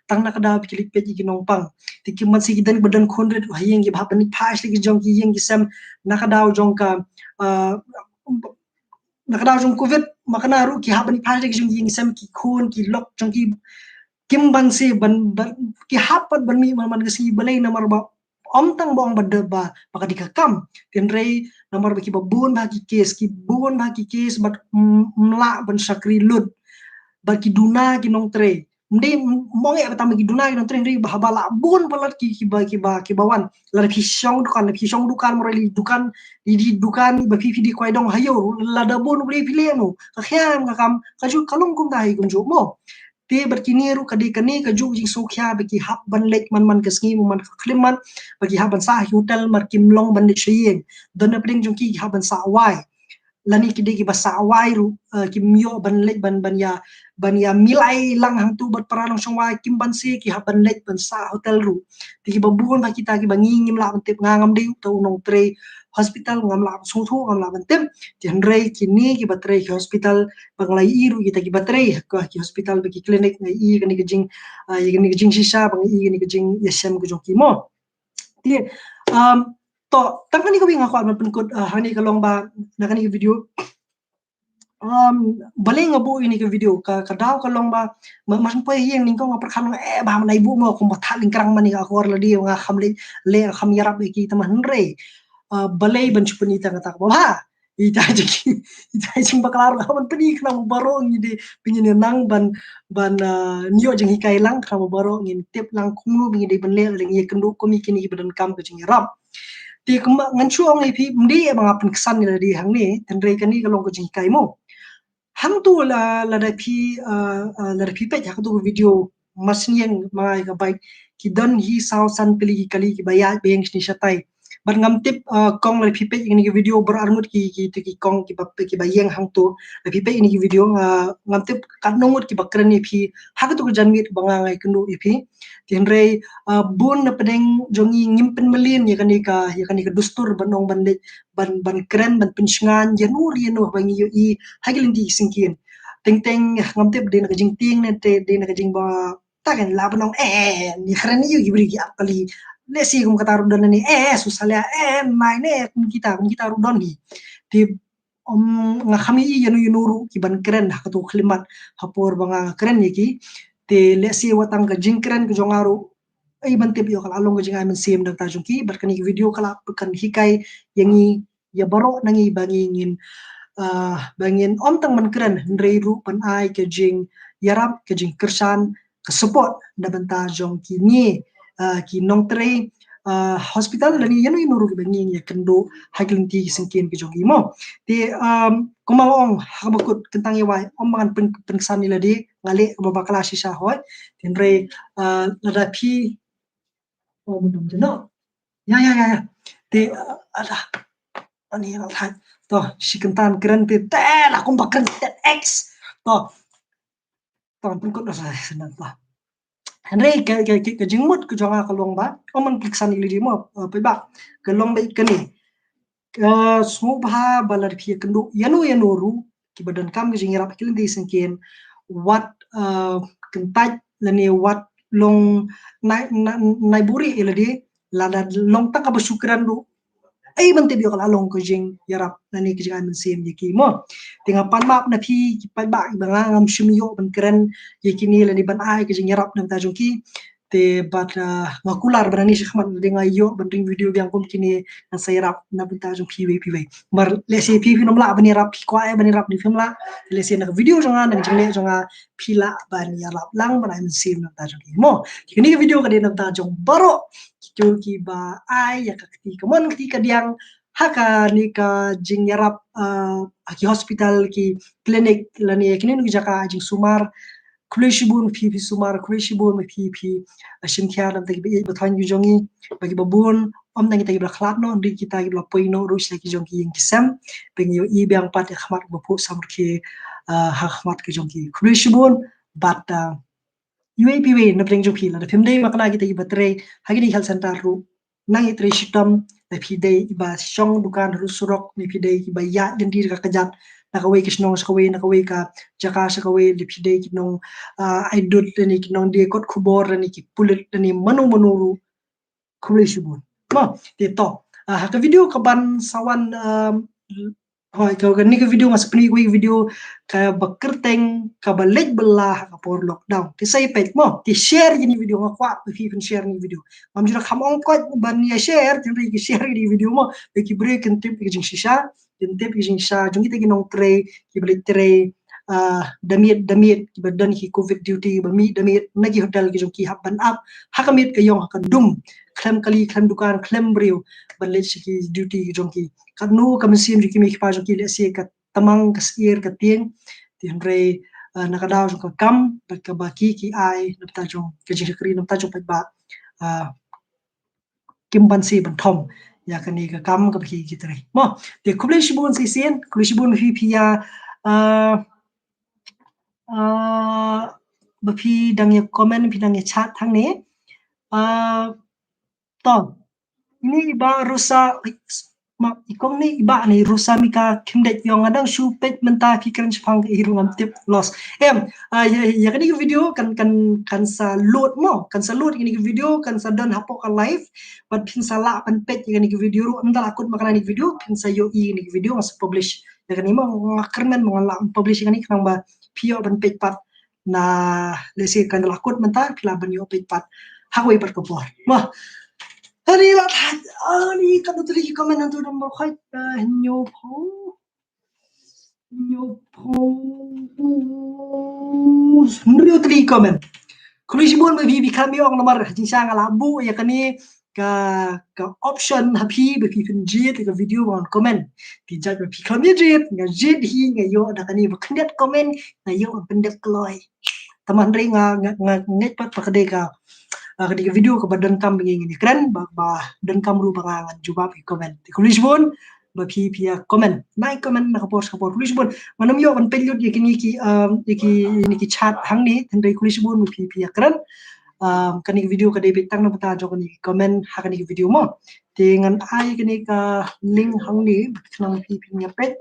tang na ka daw ba ki leit peit ïa ki nongpang. Te kim banse, ki don ba don khun rit ha ïing, kiba hap ban ïa phai sha ki jong ki ïing ki sem na ka daw jong ka, ah, na ka daw jong covid, ma kane ruh ki hap ban ïa phai sha ki jong ki ïing ki sem, ki khun ki lok jong ki. Kim banse ban, ban, ki hap pat ban mih man man ka sngi, balei? Namar ba Ym tang ba ong ba da ba ba ka dei ka kam. Hynrei namar ba kiba bun bha ki kes, ki bun bha ki kes bad, mm, ym lah ban shakri lut. Bad ki duna ki nongtrei. Ym dei, ym ong eh ba tang ba ki duna ki nongtrei, hynrei ba haba lah bun palat ki, kiba, kiba, kiba wan. Lada phi shong dukan, phi shong dukan, mara li dukan, li di dukan, ba phi, phi dei kwai dong ha ïew, lada bun u briew phi leh mo. Ka khia em ka kam, ka juk ka long kumta hi kumjuh mo. Te bad kine ruh ka dei kane kajuh ka jingsngewkhia ba ki hap ban leit man man ka sngi, man man ka khyllipmat, ba ki hap ban sah ha ki hotel, mar kim long ban leit sha ïing. Don na pdeng jong ki ki hap ban sah wai. Lane ki dei kiba sah wai ruh, eh, kim ïoh ban leit ban, ban ïa, ban ïa milai lang hangtu bad para nongshong wai, kim banse, ki hap ban leit ban sah hotel ruh. Te kiba bun bha kita kiba ngi ngim lah ban tip, nga ngam dei uta u nongtrei hospital, ngam lah ban sngewthuh, ngam lah ban tip. Te hynrei kine kiba trei ki hospital, ba nga la ïohi ruh kita kiba trei ha ki hospital, ba ki clinic, nga ïohi kane ka jing, ah, ïa kane ka jingshisha, ba nga ïohi kane ka jingïashem ka jong ki mo. Te, um, to, tang kane kawei nga kwah ban pynkut, ah, hangne ka long ba na kane ka video. Um, balei nga buh ïa kane ka video, ka, ka daw ka long ba ma, ma poi ïing nyngkong nga pyrkhat nga, eh, ba ma nai buh mo, kumba thad lyngkrang mane ka akor lade, nga kham leh, leh kham ïarap ïa ki, tang ba hynrei, ah, balei ban shu pyni tang kata kaba bha. Ita jing, ita jing bakla ruh ban pyni khnang ba baroh ngi dei, ba ngin nang ban, ban, ah, ñiuh jinghikai lang, khnang ba baroh ngin tip lang kumno ba ngi dei ban leh, lada ngi ïakynduh kum ïa kine kiba donkam ka jingïarap. Te kumba ngan shu ong ïa phi, ym dei ba nga pynksan ïa lade hangne, hynrei kane ka long ka jinghikai mo. Hangtu la, lada phi, ah, ah, lada phi peit ha katu ka video, mar shen ïeng ma nga ïa ka bike, ki don hi saw san tylli ki kali kiba ïaid ba ïeng shane shatai. Bad ngam tip, ah, kong, lada phi peit ïa kane ka video, baroh arngut ki, ki, ki, ki kong kiba, kiba ïeng hangtu. Lada phi peit ïa kane ka video, ah, ngam tip katno ngut kiba kren ïa phi ha katu ka janmiet ba nga, nga ïakynduh ïa phi. Te hynrei, ah, bun na pdeng jong ngi ngim pynmlien ïa kane ka, ïa kane ka dustur ban ong ban leit ban, ban kren, ban pynshngaiñ ïano ïano ba ngi ïohi ha ki lynti ki syngkien. Teng teng ngam tip dei na ka jingtieng ne te dei na ka jingba, ta kan lah ban ong, eh, ni kren ïa ki briew ki ap kali. Lehse kum kata ruh don ne, eh, susalia, eh, nai ne, kum kita, kum kita ruh don hi. Te, um, nga kham ïohi ïano ïano ruh ki ban kren ha katu ka khyllipmat ha por ba nga kren ïa ki. Te lehse wat tang ka jingkren ka jong nga ruh, ai ban tip ïoh ka la long ka jingai mynsiem na ka bynta jong ki, bad kane ka video ka la pynhikai ïa ngi, ïa baroh na ngi ba ngi ngin, ah, ba ngin ym tang ban kren hynrei ruh ban ai ka jingïarap, ka jingkyrshan, ka support na bynta jong kine, ah, ki nongtrei, ah, hospital lane ïano ïano ruh kiba ngi ïakynduh ha ki lynti ki syngkien ki jong ki mo. Te, um, kumba nga ong ha kaba kut, kyntang ïa wai, ym ba ngan pyn, pynksan ïa lade, nga leh kaba bakla shisha hoi. Te hynrei, ah, lada phi, oh, mudum jeno. Ya, ya, ya, ya. Te, ah, ada. Ani la thait. To, shi kyntan kren te, te la kumba kren te X. To. To, pynkut na sa, sa, to. Hynrei ka, ka, ka, ka jingmut ka jong nga ka long ba, ym ban pynksan ïa lade mo, eh, paidbah. Ka long ba kane. Ka sngewbha ba lada phi ïakynduh ïano ïano ruh kiba donkam ka jingïarap ha ki lynti syngkien, wat, eh, kyntait lane wat long nai, nai, nai buhrieh ïa lade, lada long tang kaba shu kren ruh, ai ban tip ïoh ka la long ka jingïarap lane ka jingai mynsiem ïa ki mo. Te nga pan map na phi ki paidbah kiba nga ngam shym ïoh ban kren ïa kine lane ban ai ka jingïarap na bynta jong ki. Te bad, ah, nga kular ba nangne shakhmat lada nga ïoh ban ring video biang kum kine, ngan sa ïarap na bynta jong phi iwei pa iwei. Namar lehse phi phin ym lah ban ïarap, phi kwah ban ïarap ne phim lah. Lehse na ka video jong nga, na ka jingleh jong nga, phi lah ban ïarap lang ban ai mynsiem na bynta jong ki mo. Te kane ka video ka dei na bynta jong baroh kito kiba ai ïa ka kti kamon kti kadiang ha kane ka jingïarap, ah, ha ki hospital, ki clinic lane kine ki jaka jingsumar. Khublei shibun phi, phi sumar, khublei shibun phi, phi, ah, shim khia na bynta kiba ïeit ba thoiñ ki jong ngi, ba kiba bun, ym tang kita kiba la khlad noh, hynrei kita kiba la poi noh ruh sha ki jong ki ïing ki sem. Ba ngi ïohi biang pat ha khmat ba phuh samrkhie, ah, ha khmat ki jong ki. Khublei shibun, bad, ah, iwei pa iwei na pdeng jong phi, lada phim dei makna kita kiba trei ha kine ki health center ruh, nang ïatrei shitom, lada phi dei iba shong dukan ha surok, ne phi dei iba ïaid lynti da ka kjat na kawei ka shnong sha kawei, na kawei ka jaka sha kawei, lada phi dei ki nong, ah, ai dud lane ki nongdie kot khubor lane ki pulit lane mano mano ruh, khublei shibun. Mo, te to. Ah, ha ka video ka ban sa wan, um, Hoi, ka, kane ka video nga sa pyni kawei ka video kaba kyrteng kaba leit bylla ha ka por lockdown. Te sa ïa peit mo, te share ïa kane ka video, nga kwah ba phi phin share ïa kane ka video. Ngam ju da kham ong koit ban ïa share, te ïa share ïa kane ka video mo. Ba ki briew kin tip ïa ka jingshisha, kin tip ïa ka jingshisha jong kita ki nongtrei kiba leit trei, ah, da miet da miet, kiba don ki covid duty, ba mih da miet na ki hotel ki jong ki, hap ban ap ha ka miet ka ïong ha ka dum, khlem kali, khlem dukan, khlem briew, ban leit sha ki duty ki jong ki. Katno ka mynsiem jong ki mei kpa jong ki lehse ka tymmen ka syier ka tieng. Te hynrei, ah, na ka daw jong ka kam bad kaba ki ki ai na bynta jong ka jingshakri, na bynta jong paidbah, ah, kim banse ban thom ïa kane ka kam kaba ki ki trei mo. Te khublei shibun shisien, khublei shibun phi phi ïa, ah, ah, ba phi dang ïa comment, phi dang ïa chat hangne. Ah, to. Ini i Bah Rosa, ma, i kong ni i Bah ni Rosa Mika Khymdeit, ïong nga dang shu peit mynta, phi kren shaphang ka i ruh ngam tip, lost. Em, ah, ïa, ïa kane ka video kan, kan, kan sa load mo, kan sa load kane ka video, kan sa don hapoh ka live, bad phin sa lah ban peit ïa kane ka video ruh, ynda la kut ma kane ka video, phin sa ïohi ïa kane ka video, nga sa publish ïa kane mo, nga kyrmen mo, nga lah ban publish ïa kane khnang ba phi ïoh ban peit pat na, lehse kan la kut mynta, phi lah ban ïoh peit pat ha kawei pat ka por. Wah. Ani la thait, ani katno tylli ki comment hangto, number khait, eh, hynñiew phew. Hynñiew phew. Hynriew tylli ki comment. Khublei shibun ba phi phi kham ïoh namar jingshisha nga la buh ïa kane ka, ka option ha phi ba phi phin jied ïa ka video ba ngan comment. Te jait ba phi khlem ïa jied, nga jied hi, nga ïoh da kane ba khyndiat comment, nga ïoh ban pyndep kloi. Tangba hynrei nga, nga, nga ngeit pat ba ka dei ka, ah, ka dei ka video kaba donkam ba ngi ngin ïa kren, ba, ba donkam ruh ba nga ngan jubab ïa ki comment. Te khublei shibun ba phi phi ïa comment. Nai comment na ka por sha ka por. Khublei shibun. Ngam ïoh ban peit lut ïa kine ki, um, ïa ki, ïa kine ki chat hangne, hynrei khublei shibun ba phi phi ïa kren. Um, kane ka video ka dei beit tang na bynta jong kine ki comment ha kane ka video mo. Te ngan ai kane ka link hangne, khnang phi phin ïa peit.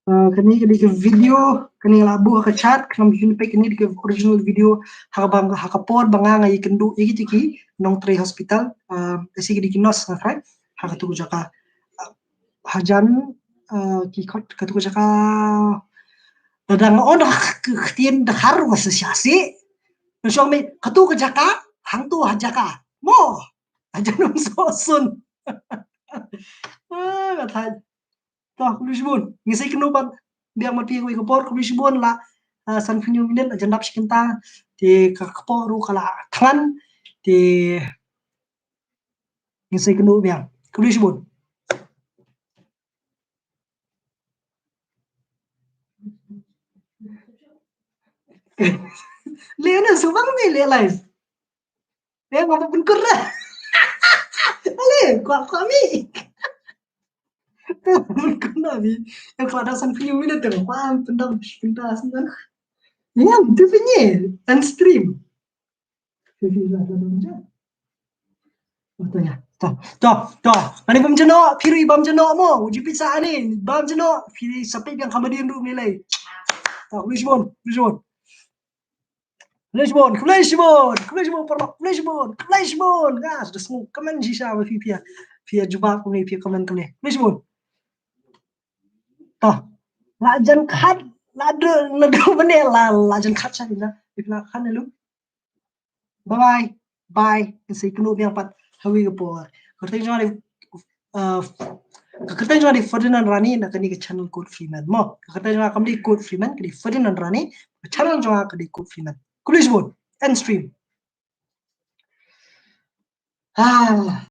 Uh, kane ka dei ka video, kane nga la buh ha ka chat, khnang phin peit, kane ka dei ka original video, ha kaba, ha ka por ba nga nga ïakynduh ïa kita ki nongtrei hospital, uh, lehse ki dei ki nurse nga tharai, ha katu ka jaka. Uh, hajan, uh, ki khot katu ka jaka, lada nga ong da k-, k-, ktien Dkhar nga sa shah sih. Nga shong mih, katu ka jaka, hangtu ha jaka. Mo, hajan um soh sun. Ah, nga tharai. To, khublei shibun. Ngi sa ïakynduh pat biang ma phi kawei ka por, khublei shibun la, ah, sanphew hynñiew minit, la jan dap shi kynta. Te ka kpoh ruh ka la thngan. Te ngi sa ïakynduh biang. Khublei shibun. Leh na shu bang mi leh live. Eh, ngam pynkur dah. Ale, kwah, kwah mi. Pynkur dah mi. Yang kwah dah sanphew minit tu, kwah pyndam, pyndam sendang. Yang tu punya, and stream. Betul ya. To, to, to. Ani bam jeno, phi ruh bam jeno mo. Uji pizza ani, bam jeno. Phi sapit yang kamadian ruh nilai. To, khublei shibun, khublei shibun. Khublei shibun, khublei shibun, paralok, khublei shibun, khublei shibun. Guys, da sngew comment shisha ba phi phi ïa, phi ïa jubab kumne, phi ïa comment kumne. Khublei shibun. To. La jan khat, la dei, la dei mane la, la jan khat sha ina. If la khat ne lu. Bye bye. Bye. Ngi sa ïakynduh biang pat ha kawei ka por. Kyrteng jong nga dei, uh, ka kyrteng jong nga dei Ferdinand Rani, na kane ka channel Code Freeman. Mo, ka kyrteng jong nga kam dei Code Freeman, ka dei Ferdinand Rani, ka channel jong nga ka dei Code Freeman. Khublei shibun. End stream. Ah.